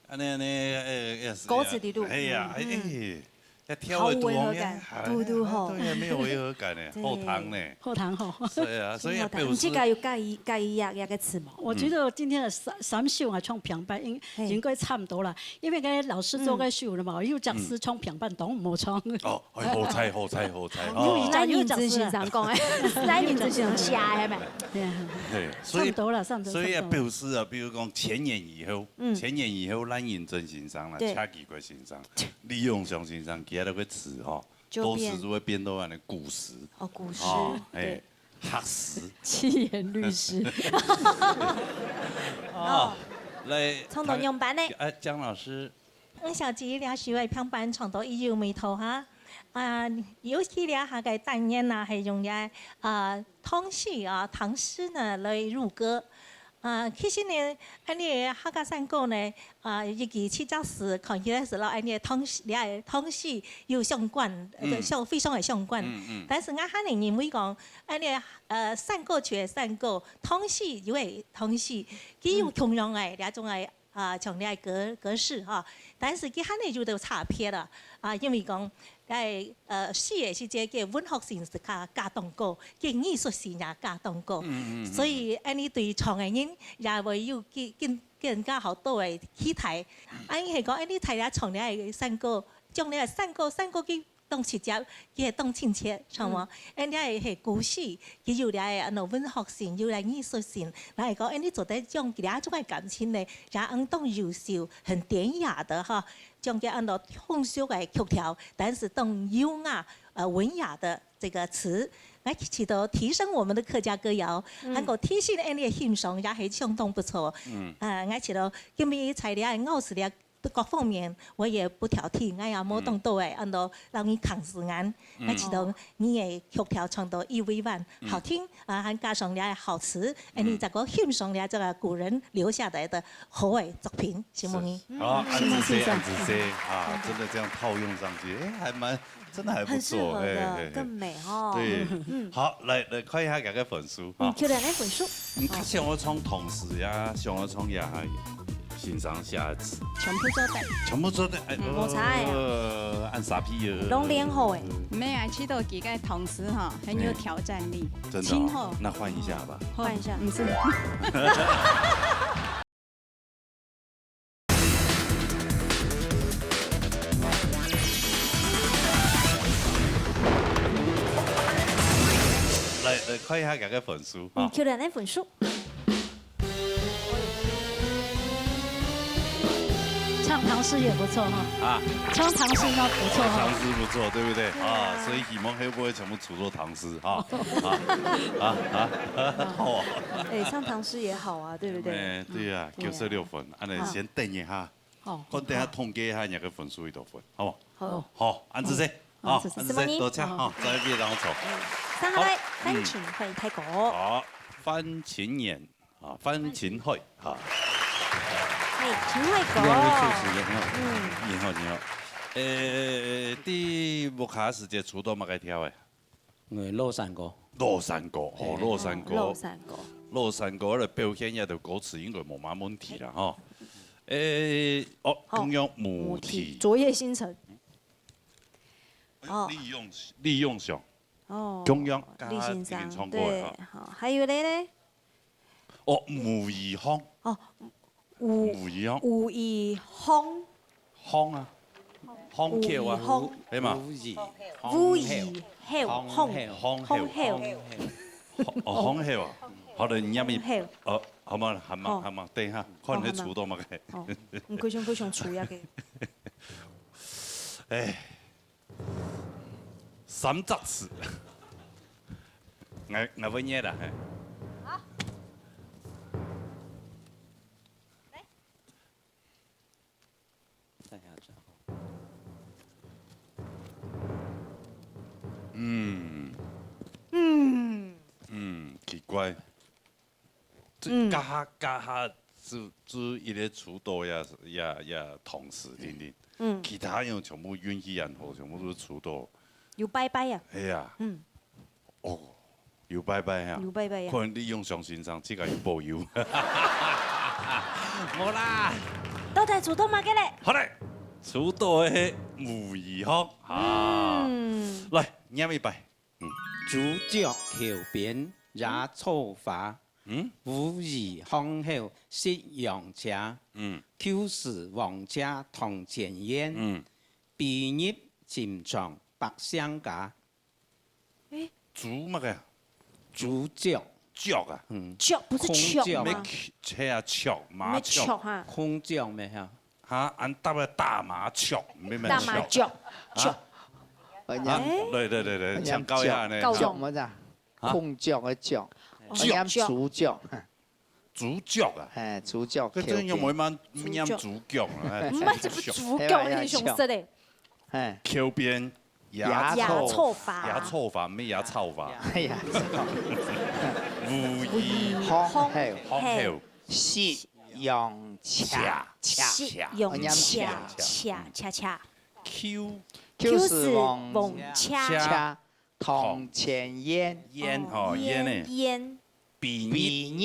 啊，那，那，哎，也是，歌词里肚。哎呀，哎，嗯。哎，要跳的好违和感，嘟嘟吼。哎，对呀，没有违和感呢，对。好听呢。好听吼。是啊，所以要表示真好听。你自家有介意，介意呀，呀个词吗？我觉得今天的三，三首啊，唱平板应，嘿。应该差不多啦。 因為該老師做該秀了嘛，嗯。又講師唱平板，當無唱。哦，哎，好彩，好彩，好彩，哦。有一隻，有一隻師啊。藍renzu先生講个，藍renzu先生寫个，係無？對啊。對，所以，差不多了，差不多，所以也差不多。表示啊，比如講千年以後，嗯。千年以後，藍renzu先生啦，對。車枝國先生，李永祥先生，佢个詞吼，就變。都是會變到恁个古詩。哦，古詩，哦，哎。對。 學士。七言律詩。哦，來，唱到仰般呢？啊，江老師。嗯，小吉這首个平板唱到已有味道哈。啊，尤其這下个單元啊，係用這，啊，唐詩啊，唐詩呢來入歌。啊，其實呢，恁呢客家山歌呢， 啊，一支七隻字，看起來係摎恁呢个唐詩，這个唐詩有相關，呃，嗯。相，非常个相關。嗯，嗯。但是𠊎還係認為講，恁呢个，呃，山歌就係山歌，唐詩又係唐詩，佢有共樣个，嗯。這種个，啊，像這个格，格式哈。但是佢還係有兜差別啦，啊，因為講，在，呃，詩个時節，佢文學性係較，較當高，佢藝術性也較當高。嗯，嗯，嗯。所以，恁呢對唱个人也會有更，更 更加好多个期待。啊，你係講，哎，你大家唱這个山歌，將這个山歌，山歌佢當直接，佢係當親切，像無？嗯。哎，這个係古詩，佢有這个，啊，文學性，有這个藝術性。來講，哎，你做得將這種个感情呢，也用當優秀、很典雅的哈，將佢恁多通俗个曲調，但是當優雅、呃，文雅的 這個詞，來起到提升我們的客家歌謠，嗯。還過提升恁呢个欣賞也係相當不錯。嗯。啊，𠊎覺得今日在這个樂事這各方面，我也不挑剔，𠊎也無當多个，嗯。恁多讓你扛時間。嗯。𠊎覺得你个曲調唱到已委婉，嗯。好聽，啊，還加上這个好詞，哎，你嗯。再過欣賞這，這个古人留下來的好个作品，承蒙你。是。好，恁仔細，恁仔細，啊，真的這樣套用上去，哎，還蠻 真的還不錯，很適合的，哎，哎，哎。更美哦。對，嗯。好，來，來看一下佢个分數，嗯，哈。漂亮个分數。嗯，較想愛唱唐詩呀，想愛唱呀，欣賞下一次。全部做得。全部做得，哎，嗯，無差呀。呃，恁沙皮哦。攏練好誒。沒有啊，其實我覺得唐詩哈，很有挑戰力。哎，真的哦，真好。那換一下吧。嗯。換一下。毋係。來，來看一下佢个分數，嗯，哈。秋蓮个分數。唱唐詩也不錯哈。啊。唱唐詩那不錯哈。唐詩不錯，對不對？啊，嗯。所以希望會不會全部出做唐詩哈？啊，啊，啊，好啊。哎，唱唐詩也好啊，對不對？哎，對啊，嗯。九十六分，恁樣先等一下。好。看等下統計一下你个分數幾多分，好不好？好。好，恁樣先，好，好，恁樣先，恁樣先，多謝，好。好，再見，然後走。上下來，好，范欽惠大哥。嗯。好，范欽惠。 啊，范欽惠，哈。哎，欽惠哥。你好，你好。嗯。你好，你好。呃，在屋下時節，主要做麼个跳个？呃，老山歌。老山歌，哦，嘿。老山歌。哦，老山歌。老山歌个表現，這條歌詞應該無麼問題啦，哈。呃，哦，好。共樣母題。母題，昨夜星辰。哦。李永，李永祥。哦，共樣，李先生，剛剛已經唱過了哈。對，好，還有咧咧？ 哦，吳雨沆。哦，吳，吳雨沆。吳雨沆。沆啊，沆口啊，吳雨沆。係嘛？吳雨沆。吳雨沆，沆，沆口。沆口。沆口。哦，沆口啊。好了，你念一，沆口。哦，好嘛，好嘛，好。好嘛，等一下，看你出到麼个。好，好嘛。哦，你非常非常出呀个。哎。 三隻字。𠊎，𠊎會念啦，嘿。好。來。嗯。嗯。嗯，奇怪。 這，嗯。這下，這下就，就一個主導也，也，也同時定定。嗯。其他人全部運氣恁好，全部都係主導。有拜拜啊。係啊。嗯。哦，有拜拜啊。有拜拜啊。可能你用上先生，自家有保佑。無啦。到底主導麼个咧？好嘞，主導个係吳雨沆啊。嗯。來，念一擺。 嗯。朱雀橋邊野草花，嗯？吳雨沆口夕陽斜，嗯。舊時黃雀堂前燕，嗯。飛入尋常百姓家。誒，朱麼个？朱雀。雀啊？嗯。雀不是孔雀嗎？雀咩？雀啊，雀，麻雀。咩雀哈？孔雀咩哈？ 哈，恁答个打麻雀，明明打麻雀。雀。啊？啊，對對對對，請教一下呢。教一下。雀麼个？啊？孔雀个雀。哦。雀。念朱雀。朱雀啊？哎，朱雀，這真有沒嘛念朱雀啊？哎，毋係，這不是朱雀，朱雀。你想說的。哎。橋邊野草，野草花。野草花，毋係野草花。哎呀。吳雨沆口。沆口。 夕陽斜，斜，斜，斜。哦，念斜。夕陽斜，斜，斜。舊，舊時黃，舊時黃雀，雀，堂前燕。燕吼，燕呢？燕。飛入，飛入。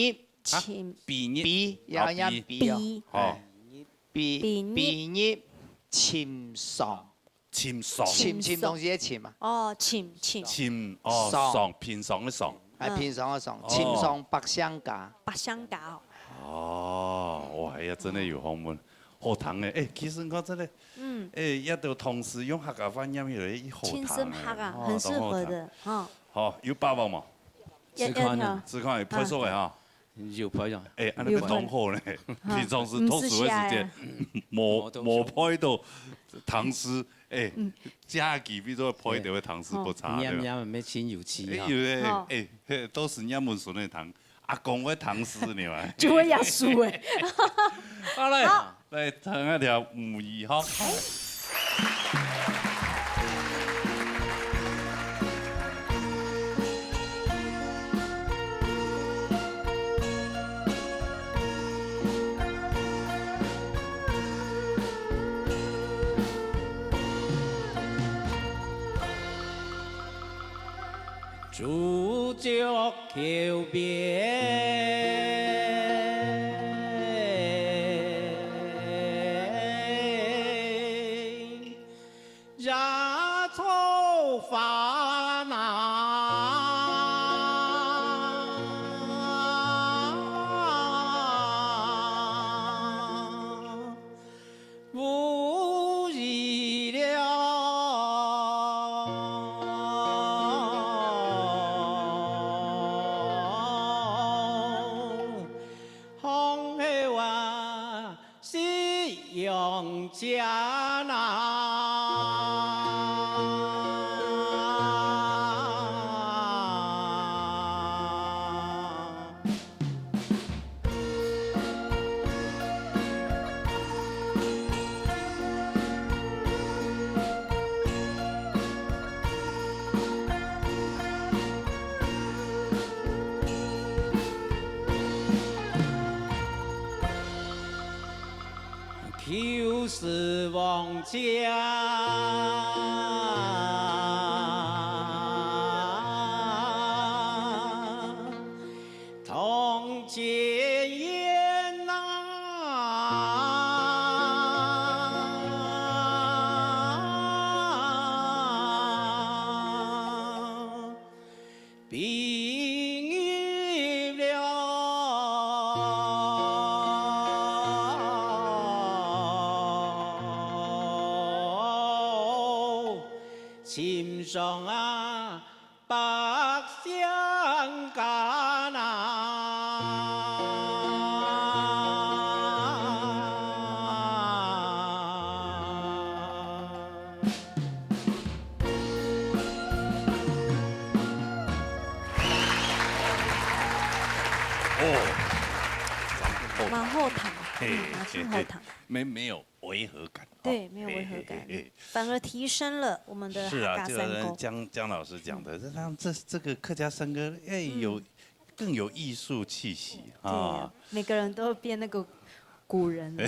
啊，尋，飛入。飛，要念飛哦。飛。哦。哎。飛，飛入。飛入尋常。 尋常。尋，尋東西个尋啊。哦，尋，尋。尋，哦，常。常，平常个常。哎，平常个常，哦。尋常百姓家。百姓家哦。哦，哇，哎呀，真个有學問，好聽誒。哎，其實你看這個，嗯。哎，這兜同時用客家話念起來，好聽誒。輕鬆客啊，哦，很適合的，當好聽。哈。好，有把握無？要，試看啊。要，要。試看，配熟个哈。 有配啊。哎，恁樣會當好呢，有配。啊。平常時讀書个時節，嗯。毋使寫啊。無，無配到唐詩，哎，嗯。這下比做配到个唐詩不差，哦。對吧？念念乜真有趣啊。哎，有咧，哦。哎，嘿，都是念文順个唐，阿公个唐詩，你嘛。就會壓輸哎。好嘞。好。 來，聽一條吳雨沆。朱雀 橋邊野草花哪，無意了。永嘉呐。 就是王家同结缘呐。 哦，蛮好听，嘿，嗯，蛮好听。没，没有违和感。对，哦，没有违和感，嘿，嘿，嘿，嘿。反而提升了我们的是啊，客家山歌。就像江，江老师讲的，这让这，这个客家山歌，哎，有，嗯。更有艺术气息啊。对呀，每个人都变那个古人了。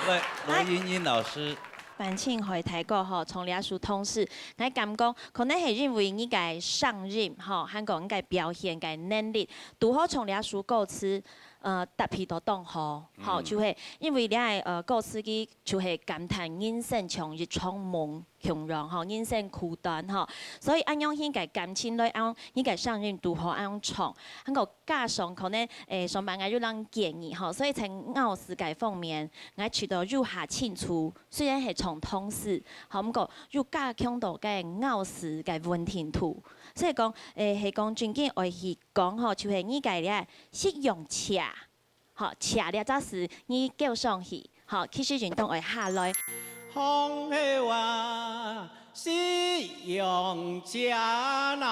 来，罗英英老师。 反正海苔哥吼，从這首同時，𠊎感覺可能係因為你个聲音吼，還有你个表現个能力，拄好從這首歌詞，呃，搭配到當好，吼，就係因為這个，呃，歌詞佢就係感嘆人生像一場夢共樣吼，人生苦短吼，所以恁樣形个感情來恁樣，你个聲音拄好恁樣唱，還有加上可能，誒，上擺𠊎有人建議吼，所以在咬字个方面，𠊎試著有較清楚。 雖然係唱唐詩，吼，毋過又加強到个咬字个穩定度。所以講，誒，係講正經愛去講吼，就係你个這西洋車，吼，車這隻字，你叫上去，吼，其實運動愛下來。皇后啊，西洋車呐。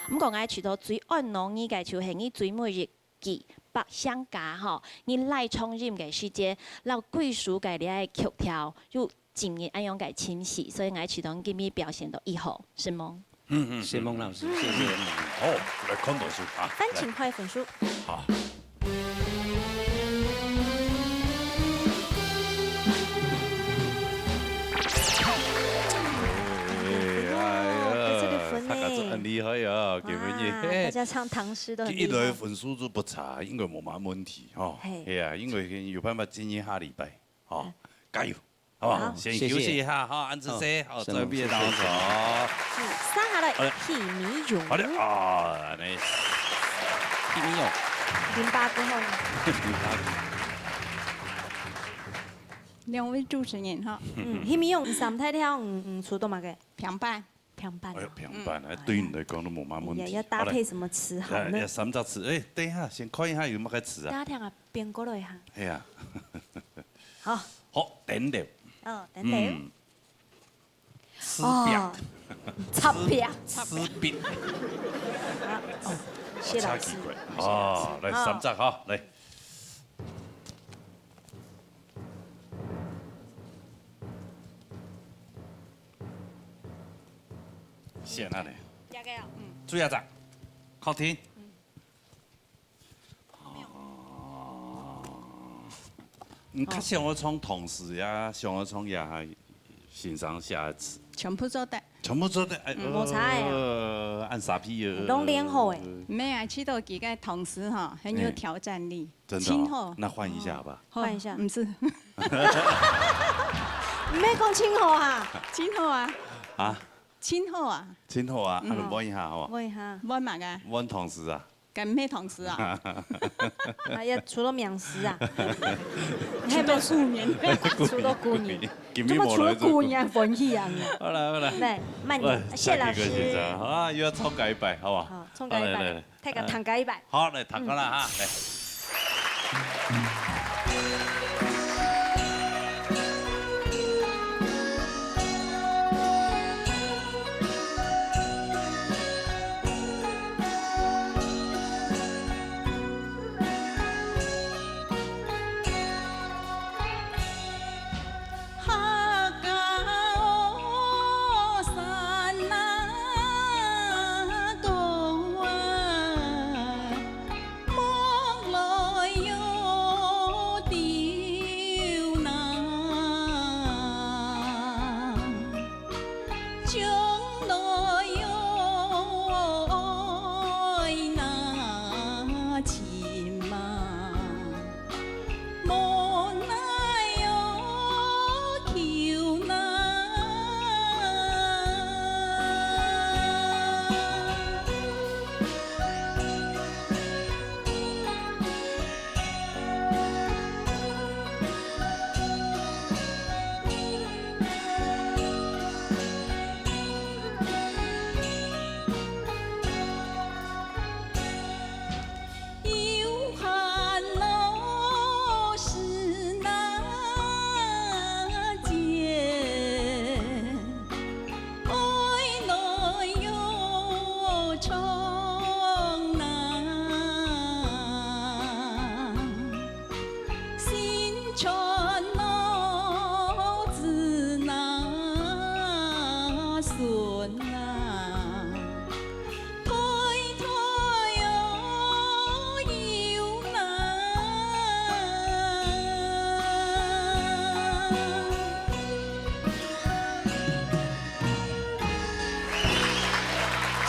毋過，𠊎試著最安樂你个就係你最尾一 句，百姓家吼，你拉長音个時節，摎歸屬个這个曲調，又進入恁樣个情緒，所以𠊎試著你今日表現到異好，承蒙。嗯，嗯，嗯。承蒙老師，謝謝。好，來看分數啊。反正海苔分數。好。哎呀，哎呀，這個分呢。大家都很厲害啊，今日。哇，嘿。大家唱唐詩都很厲害。一來分數就不差，應該無麼問題吼。嘿。係啊，因為有辦法進行下禮拜吼，嗯。加油，好不好？好。先休息一下哈，恁仔細，好，好，好，準備當中。嗯，接下來，好嘞。許美容。好嘞，啊，恁仔。許美容。零八過後呢？零八。兩位主持人哈。嗯，許美容，你三大條，嗯，嗯，出到麼个？平板。 平板啊。哎喲，平板，嗯。哎，對你來講都無麼問題。哎呀，要搭配什麼詞好呢？好嘞。哎，哎，三隻詞，哎，等一下，先看一下有麼个詞啊。大家聽啊，變過來哈。哎呀。好。好，等等。哦，等等。嗯。吃餅。哦，插餅。吃餅。啊，哦，謝老師。好奇怪。哦，來，好。三隻哈，來。 選哪裡？這個哦，嗯。最後一隻，客廳。嗯。哦。你較想愛唱唐詩呀，想愛唱呀，先生寫个詞。全部做得。全部做得，哎，嗯。無差个啊。呃，恁沙皮哦。攏練好誒。無啊，試著佢个唐詩吼，很有挑戰力。哎。 真的哦，真好。那換一下吧。好，換一下。毋使。毋免講真好啊。真好啊。啊？真好啊。真好啊，嗯。啊，你換一下好無？換一下。換麼个？換唐詩啊。該毋係唐詩啊？哎呀，除了名詩啊，除了古人，除了古人，今日無來做古人，歡喜啊！好了好了，來，慢點，謝老師。好啊，又愛唱歌一擺，好不好？好，唱歌一擺，好，來來來，大家聽歌一擺。好，來聽歌啦哈，來。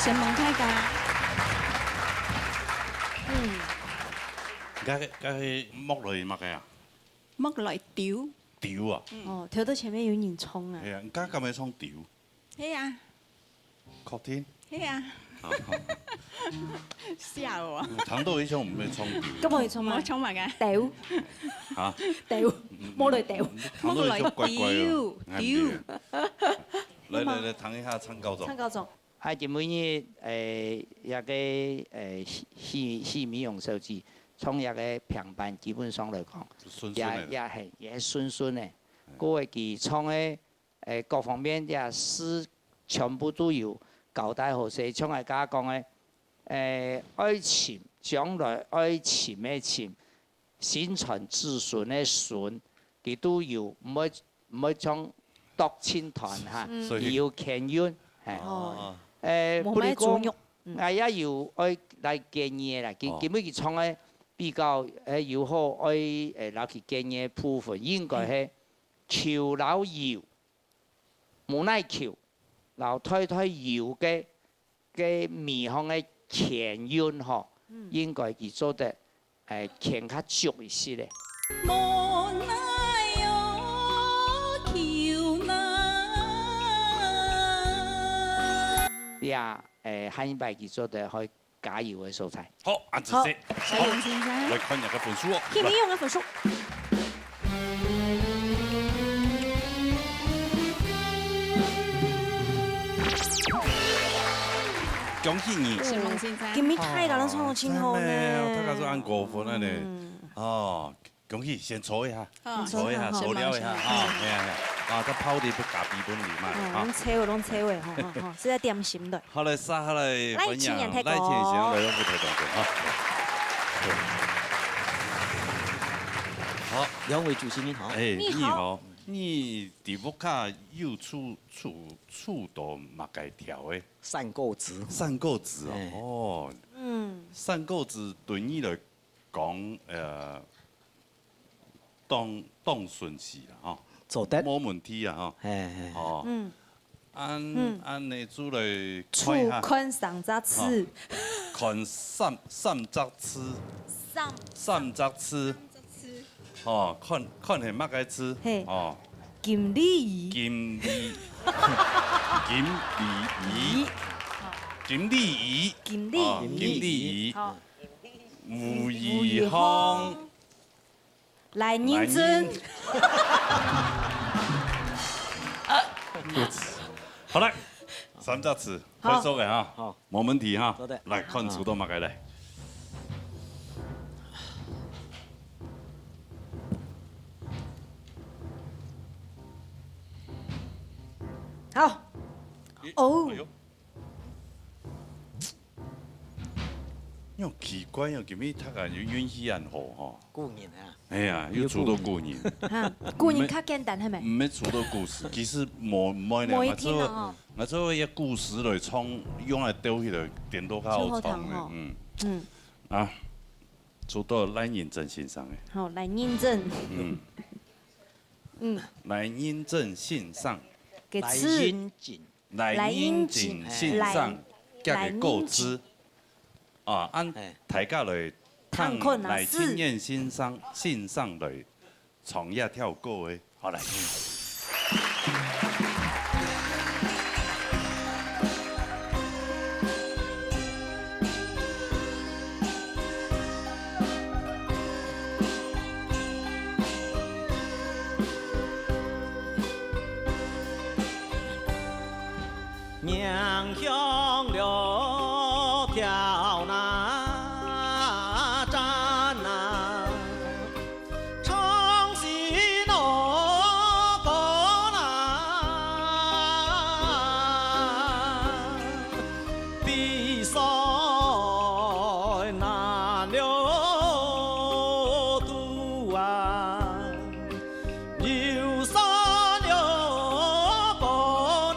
承蒙大家。嗯。該該莫來麼个啊？莫來丟。丟啊？哦，聽到前面有人衝啊。哎呀，你剛剛敢會唱丟？係啊。確定？係啊。笑我。聽到一種毋會唱丟。該莫會唱嘛？莫唱麼个？丟。啊？丟，莫來丟。聽到一種怪怪哦。莫來丟，丟。來來來，聽一下參考總。參考總。 啊，今晡日，誒，這个，誒，許，許，許美容小姐，從這个評判基本上來講，順順个。也，也係，也係順順个。嗯。故所佢唱个，誒，各方面也係全部都有交代好勢，像𠊎剛剛講个，誒，愛尋，將來愛尋个尋， 承傳子孫个孫，佢都有，毋會，毋會像剁親團哈，嗯。所以佢有牽引，係。哦。誒，無毋係豬肉，不過講，嗯。𠊎也有愛來建議个啦，今，哦。今晡日佢唱个比較，誒，有好愛，誒，摎佢建議个部分，應該係，嗯。求摎有，無奈求，摎代代有个 个味香个牽引吼，嗯。應該佢做得，誒，牽較足一息个。無奈何，求難。呀，誒，下一擺佢做得會加油个所在。好，恁仔細。好，加油，先生。來看一下分數哦。許美容个分數。 恭喜你。承蒙先生。今晡日大家攏唱到盡好呢。哦，真的哦，大家都恁過分了呢。嗯。哦，恭喜，先坐一下，好。坐一下，先坐一下。坐尞一下，哈，嗯。係啊，係啊。啊，再泡一杯咖啡分你嘛，哦，哈。攏坐位，攏坐位，吼，吼，吼，係在點心的。好，來，接下來，來，歡迎請楊大哥。賴先生來到舞台當中，哈。好，兩位主持人好。哎，你好。你好。 你在屋下有煮，煮，煮到麼个調个？三果子。三果子哦，哎。哦。嗯。三果子對你來講，呃，當，當順序啦，吼。做得。無問題啊，吼。嘿，嘿。哦。嗯。恁，嗯。恁呢，就來看一下。厝看三隻字。哦。看三，三隻字。三。三隻字。三隻字。 哦，看，看係麼个字？嘿。哦。錦鯉魚。錦鯉，錦鯉魚。錦鯉魚。錦鯉魚。哦，錦鯉魚。好。吳宇峰。來認證。好了，三隻字，好。快速个哈，好。無問題哈。做得。來，看出到麼个來。好。哦。哎喲。 你好奇怪哦，今日讀啊，又運氣恁好吼。古人啊。哎呀，又出到古人。哈，古人較簡單，係咪？毋係出到故事，其實無，無呢，無一定哦。𠊎做，𠊎做一个故事來創，用來鬥起來，顛倒較好創个，最好聽吼。嗯。嗯。啊，出到賴認真先生个。好，賴認真。嗯。嗯。賴認真先生。个字。賴認真。 賴認真先生，佢个故事。啊，恁大家來聽賴清源先生，先生來唱這條歌个。好，來聽。 迎香柳条那站啊，唱喜乐歌啦，比赛难了度啊。 有山有高啦。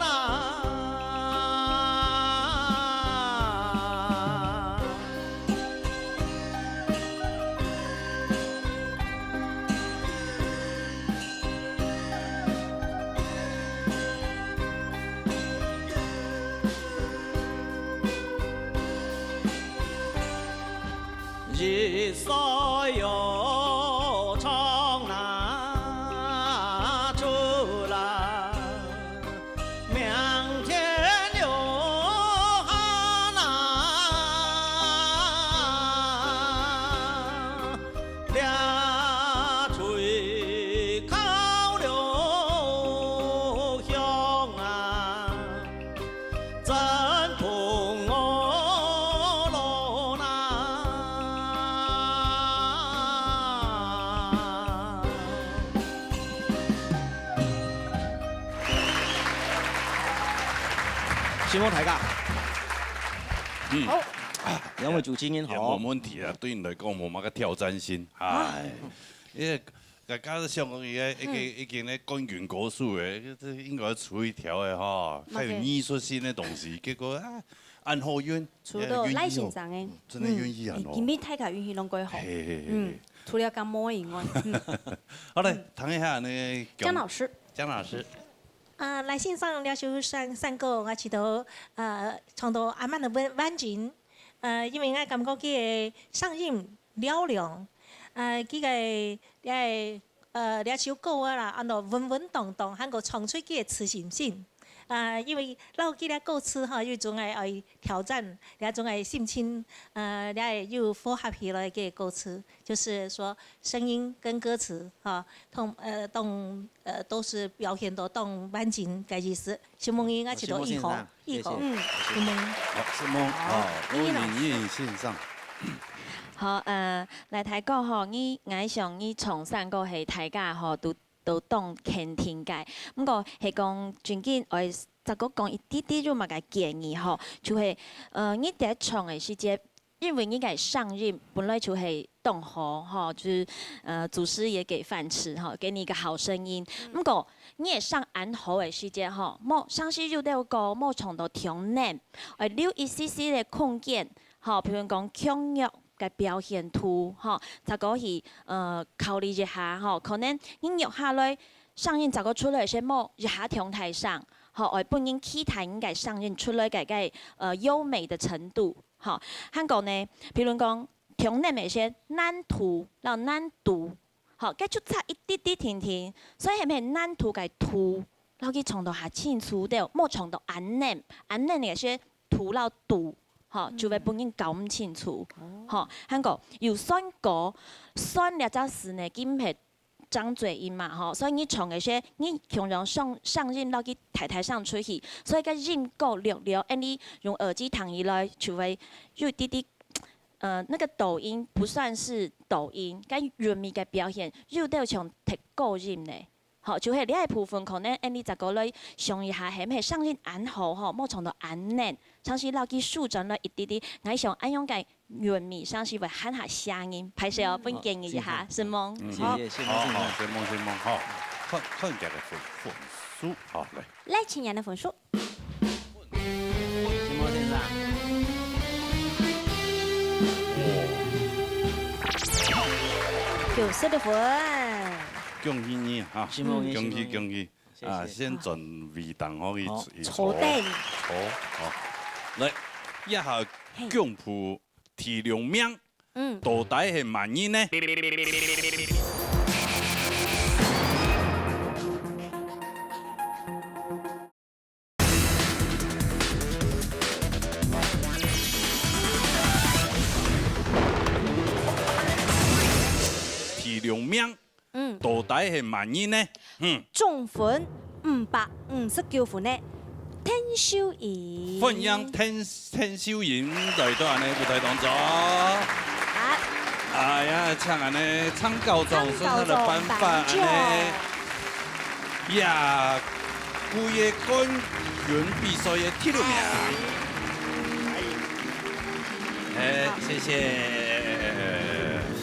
一岁又唱那出来，明天又喊那。 这吹敲了响啊，震动我罗那。承蒙大家。嗯。好。啊，两位主持人好。也無問題啊，對你來講無麼个挑戰性。啊。哎。 因為大家都想講，伊个已經，嗯。已經咧冠軍歌手誒，這應該出一條誒吼，麼个？較有藝術性的東西，結果啊，恁好運，出到賴先生誒。嗯，真的運氣很好。嗯，今日大家運氣攏蓋好。嘿嘿嘿嘿。嗯，除了感冒以外。嗯。好嘞，嗯。談一下那個江老師。江老師。啊，賴先生這首山，山歌，𠊎試著，呃，唱到還蠻个完，完整。呃，因為𠊎感覺佢个聲音 嘹亮。呃，佢个，這个，呃，這首歌啊啦，安到穩穩當當，還過唱出佢个自信心。啊，因為摎佢个歌詞哈，有種个愛挑戰，這種个心情，呃，這又符合起來个歌詞，就是說聲音跟歌詞哈，同，呃，當，呃，都是表現到當完整个意思。承蒙你，𠊎試著以後。好，承蒙先生。 以後，謝謝。嗯，承蒙。好，承蒙。好，好，吳穎穎先生。好，呃，賴大哥吼，你，𠊎想你唱山歌係大家吼，都，都當肯定个。毋過係講，正經愛再過講一滴滴，有麼个建議吼，就係，呃，你在唱个時節， 因為你个聲音本來就係當好吼，就是，呃，祖師爺給飯吃吼，給你一個好聲音。嗯。毋過，你个聲恁好个時節吼，莫，聲勢有兜高，莫唱到忒𫟧，愛留一絲絲个空間吼，譬如講，腔弱个表現度吼，再過去，呃，考慮一下吼，可能你弱下來，聲音再過出來時，莫一下忒大聲吼，愛分人期待你个聲音出來个，个，呃，優美的程度。 吼，還過呢，譬如講，忒𫟧个時節，難度摎難度，吼，該就差一滴滴定定，所以係毋係難度个度，摎佢唱到較清楚兜，莫唱到恁𫟧，恁𫟧个時節，度摎度，吼，就會分人搞毋清楚。吼，還過有算過，算這隻字呢，佢毋係正嘴音嘛，吼，所以你唱个時，你共樣上，上音落去大大聲出去，所以該音高略略，恁呢用耳機聽起來就會有一滴滴，呃，那個抖音不算是抖音，該韻味个表現，有兜像忒高音呢。 好，就係這一部分，可能恁呢再過來想一下，係毋係聲音恁好吼，無唱到恁嫩，像係落去舒展了一滴滴，𠊎想恁樣个韻味，像係會還較聲音，歹勢哦，分建議一下，承蒙。嗯，謝謝，承蒙，好，承蒙，承蒙，好，看，看佢个分，分數，好，來。來，請你个分數。 承蒙先生。九十六分。恭喜你哈！承蒙你，恭喜恭喜！啊，先轉位當好去坐。坐凳。坐，好。來，這下共譜第六名，嗯，到底係麼人呢？ 第六名，嗯，到底係麼人呢？嗯，總分五百五十九分呢，鄧秀英。歡迎鄧鄧秀英來到恁呢舞台當中。啊，哎呀，請恁呢參考長順个辦法恁呢。 呀，歸个冠軍比賽个第六名。哎，謝謝。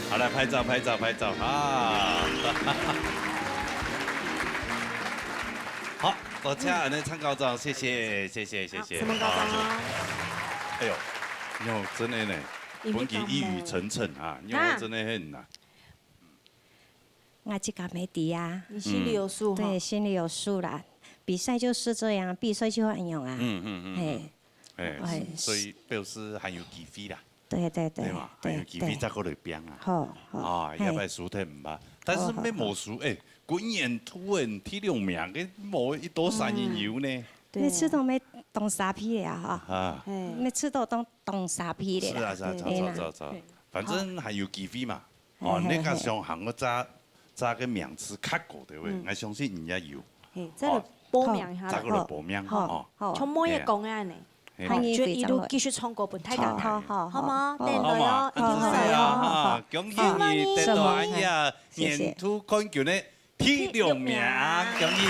好，來拍照，拍照，拍照啊！好，多謝恁呢參考長，謝謝，謝謝，謝謝。承蒙校長哦。哎喲，喲，真个呢，本期一語成讖啊，因為我真个很難。 𠊎自家也知啊。你心裡有數哈。對，心裡有數啦。比賽就是這樣，比賽就恁樣啊。嗯嗯嗯。嘿，哎，哎所以表示還有機會啦，對對對，對嘛？還有機會再過來拚啊。好好。啊，嘿也毋使輸忒毋怕，但是也無輸，哎，今年突然第六名，該無一多三人有呢。你知道沒？當沙皮了哈，啊，嘿，你知道當當沙皮了啦。是啊是啊，走走走走，反正還有機會嘛。哦，嘿嘿你較想行个早早个名次較高，對不對？我相信人家有。嘿，再來報名一下啦。再過來報名哦。好，像妹仔講个恁呢，嘿好，就一路繼續唱歌分大家聽，好好好嗎？好等等喲，好嘛，恁仔細啊，哈，恭喜你得到俺呀年度冠軍个第六名，恭喜！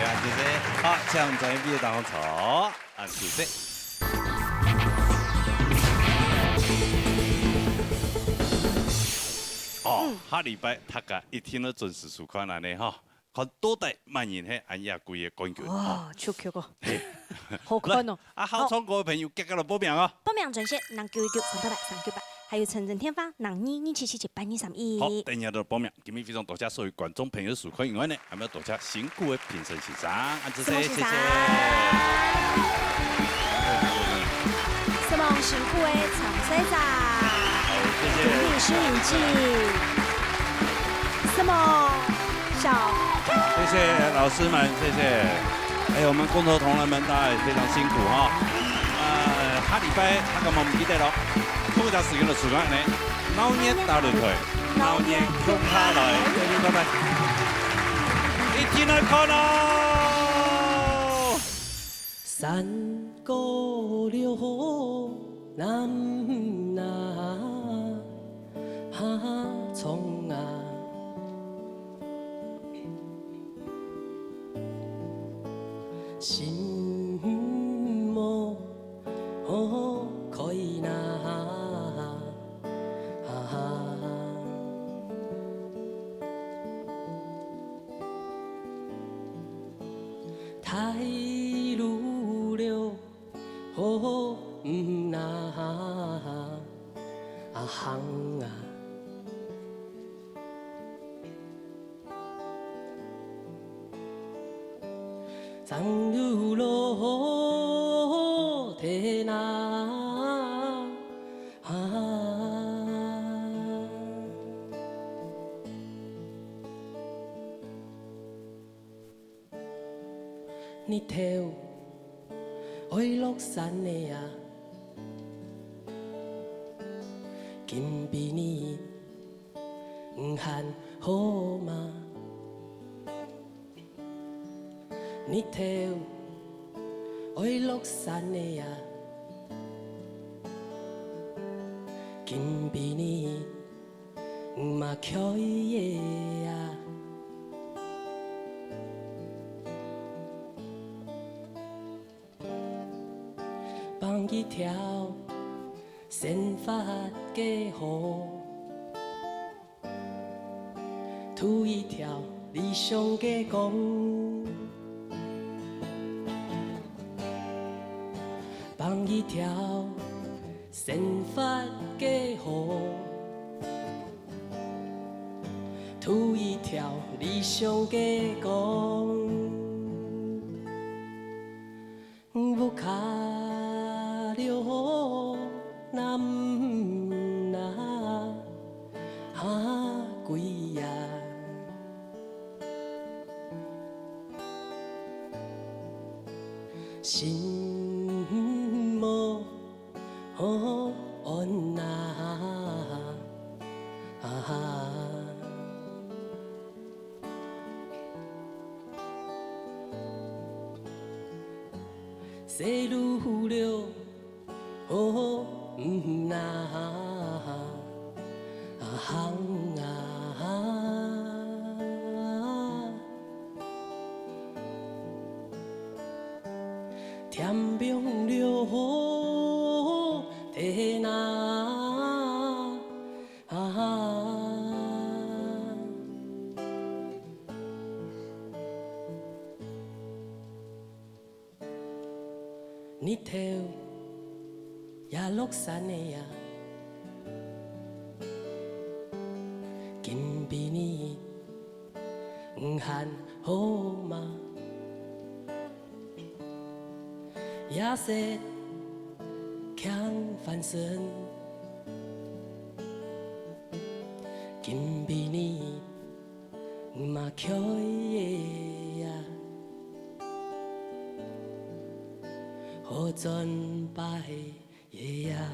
恁仔細，好，請在位當中坐，恁仔細。哦，下禮拜大家一定要準時收看恁呢哈。 看到底麼人係恁呀歸个冠軍。哇，出曲哦，好看哦。啊，好唱歌个朋友，遽遽來報名哦。報名專線零九一九三八八三九八，還有傳真電話零二二七七七八二三一。好，等一下就報名。今日非常多謝所有觀眾朋友收看以外呢，還要多謝辛苦个評審先生，恁仔細，承蒙先生謝謝。承蒙辛苦个參賽者，好，謝謝。評審員，承蒙小謝謝老師們，謝謝。還有我們工作同仁們，大家也非常辛苦哈。呃，下禮拜大家毋記得咯，同一時間就收看呢，鬧熱大擂台，鬧熱共下來，再見，拜拜。一定愛看哦。山高路好難啊，哈哈，衝啊！心無好開哪，哈哈。 大路了，好毋哪行啊！长路路好天啊！ 啊。日頭愛落山了啊，今晡日，你還好嗎？日頭愛落山了啊，今晡日，你嘛𤸁了啊？ 挷一條生活个河，渡一條理想个江。挷一條生活个河，渡一條理想个江。 屋下了雨，若毋若下跪啊，心無安啊。 細路了，哦，毋若行啊。天光了，哦，天啊。 啊，日頭也落山了呀，今晡日 你還好嗎？夜色輕翻身，今晡日你嘛𤸁了呀，好轉擺 夜啊。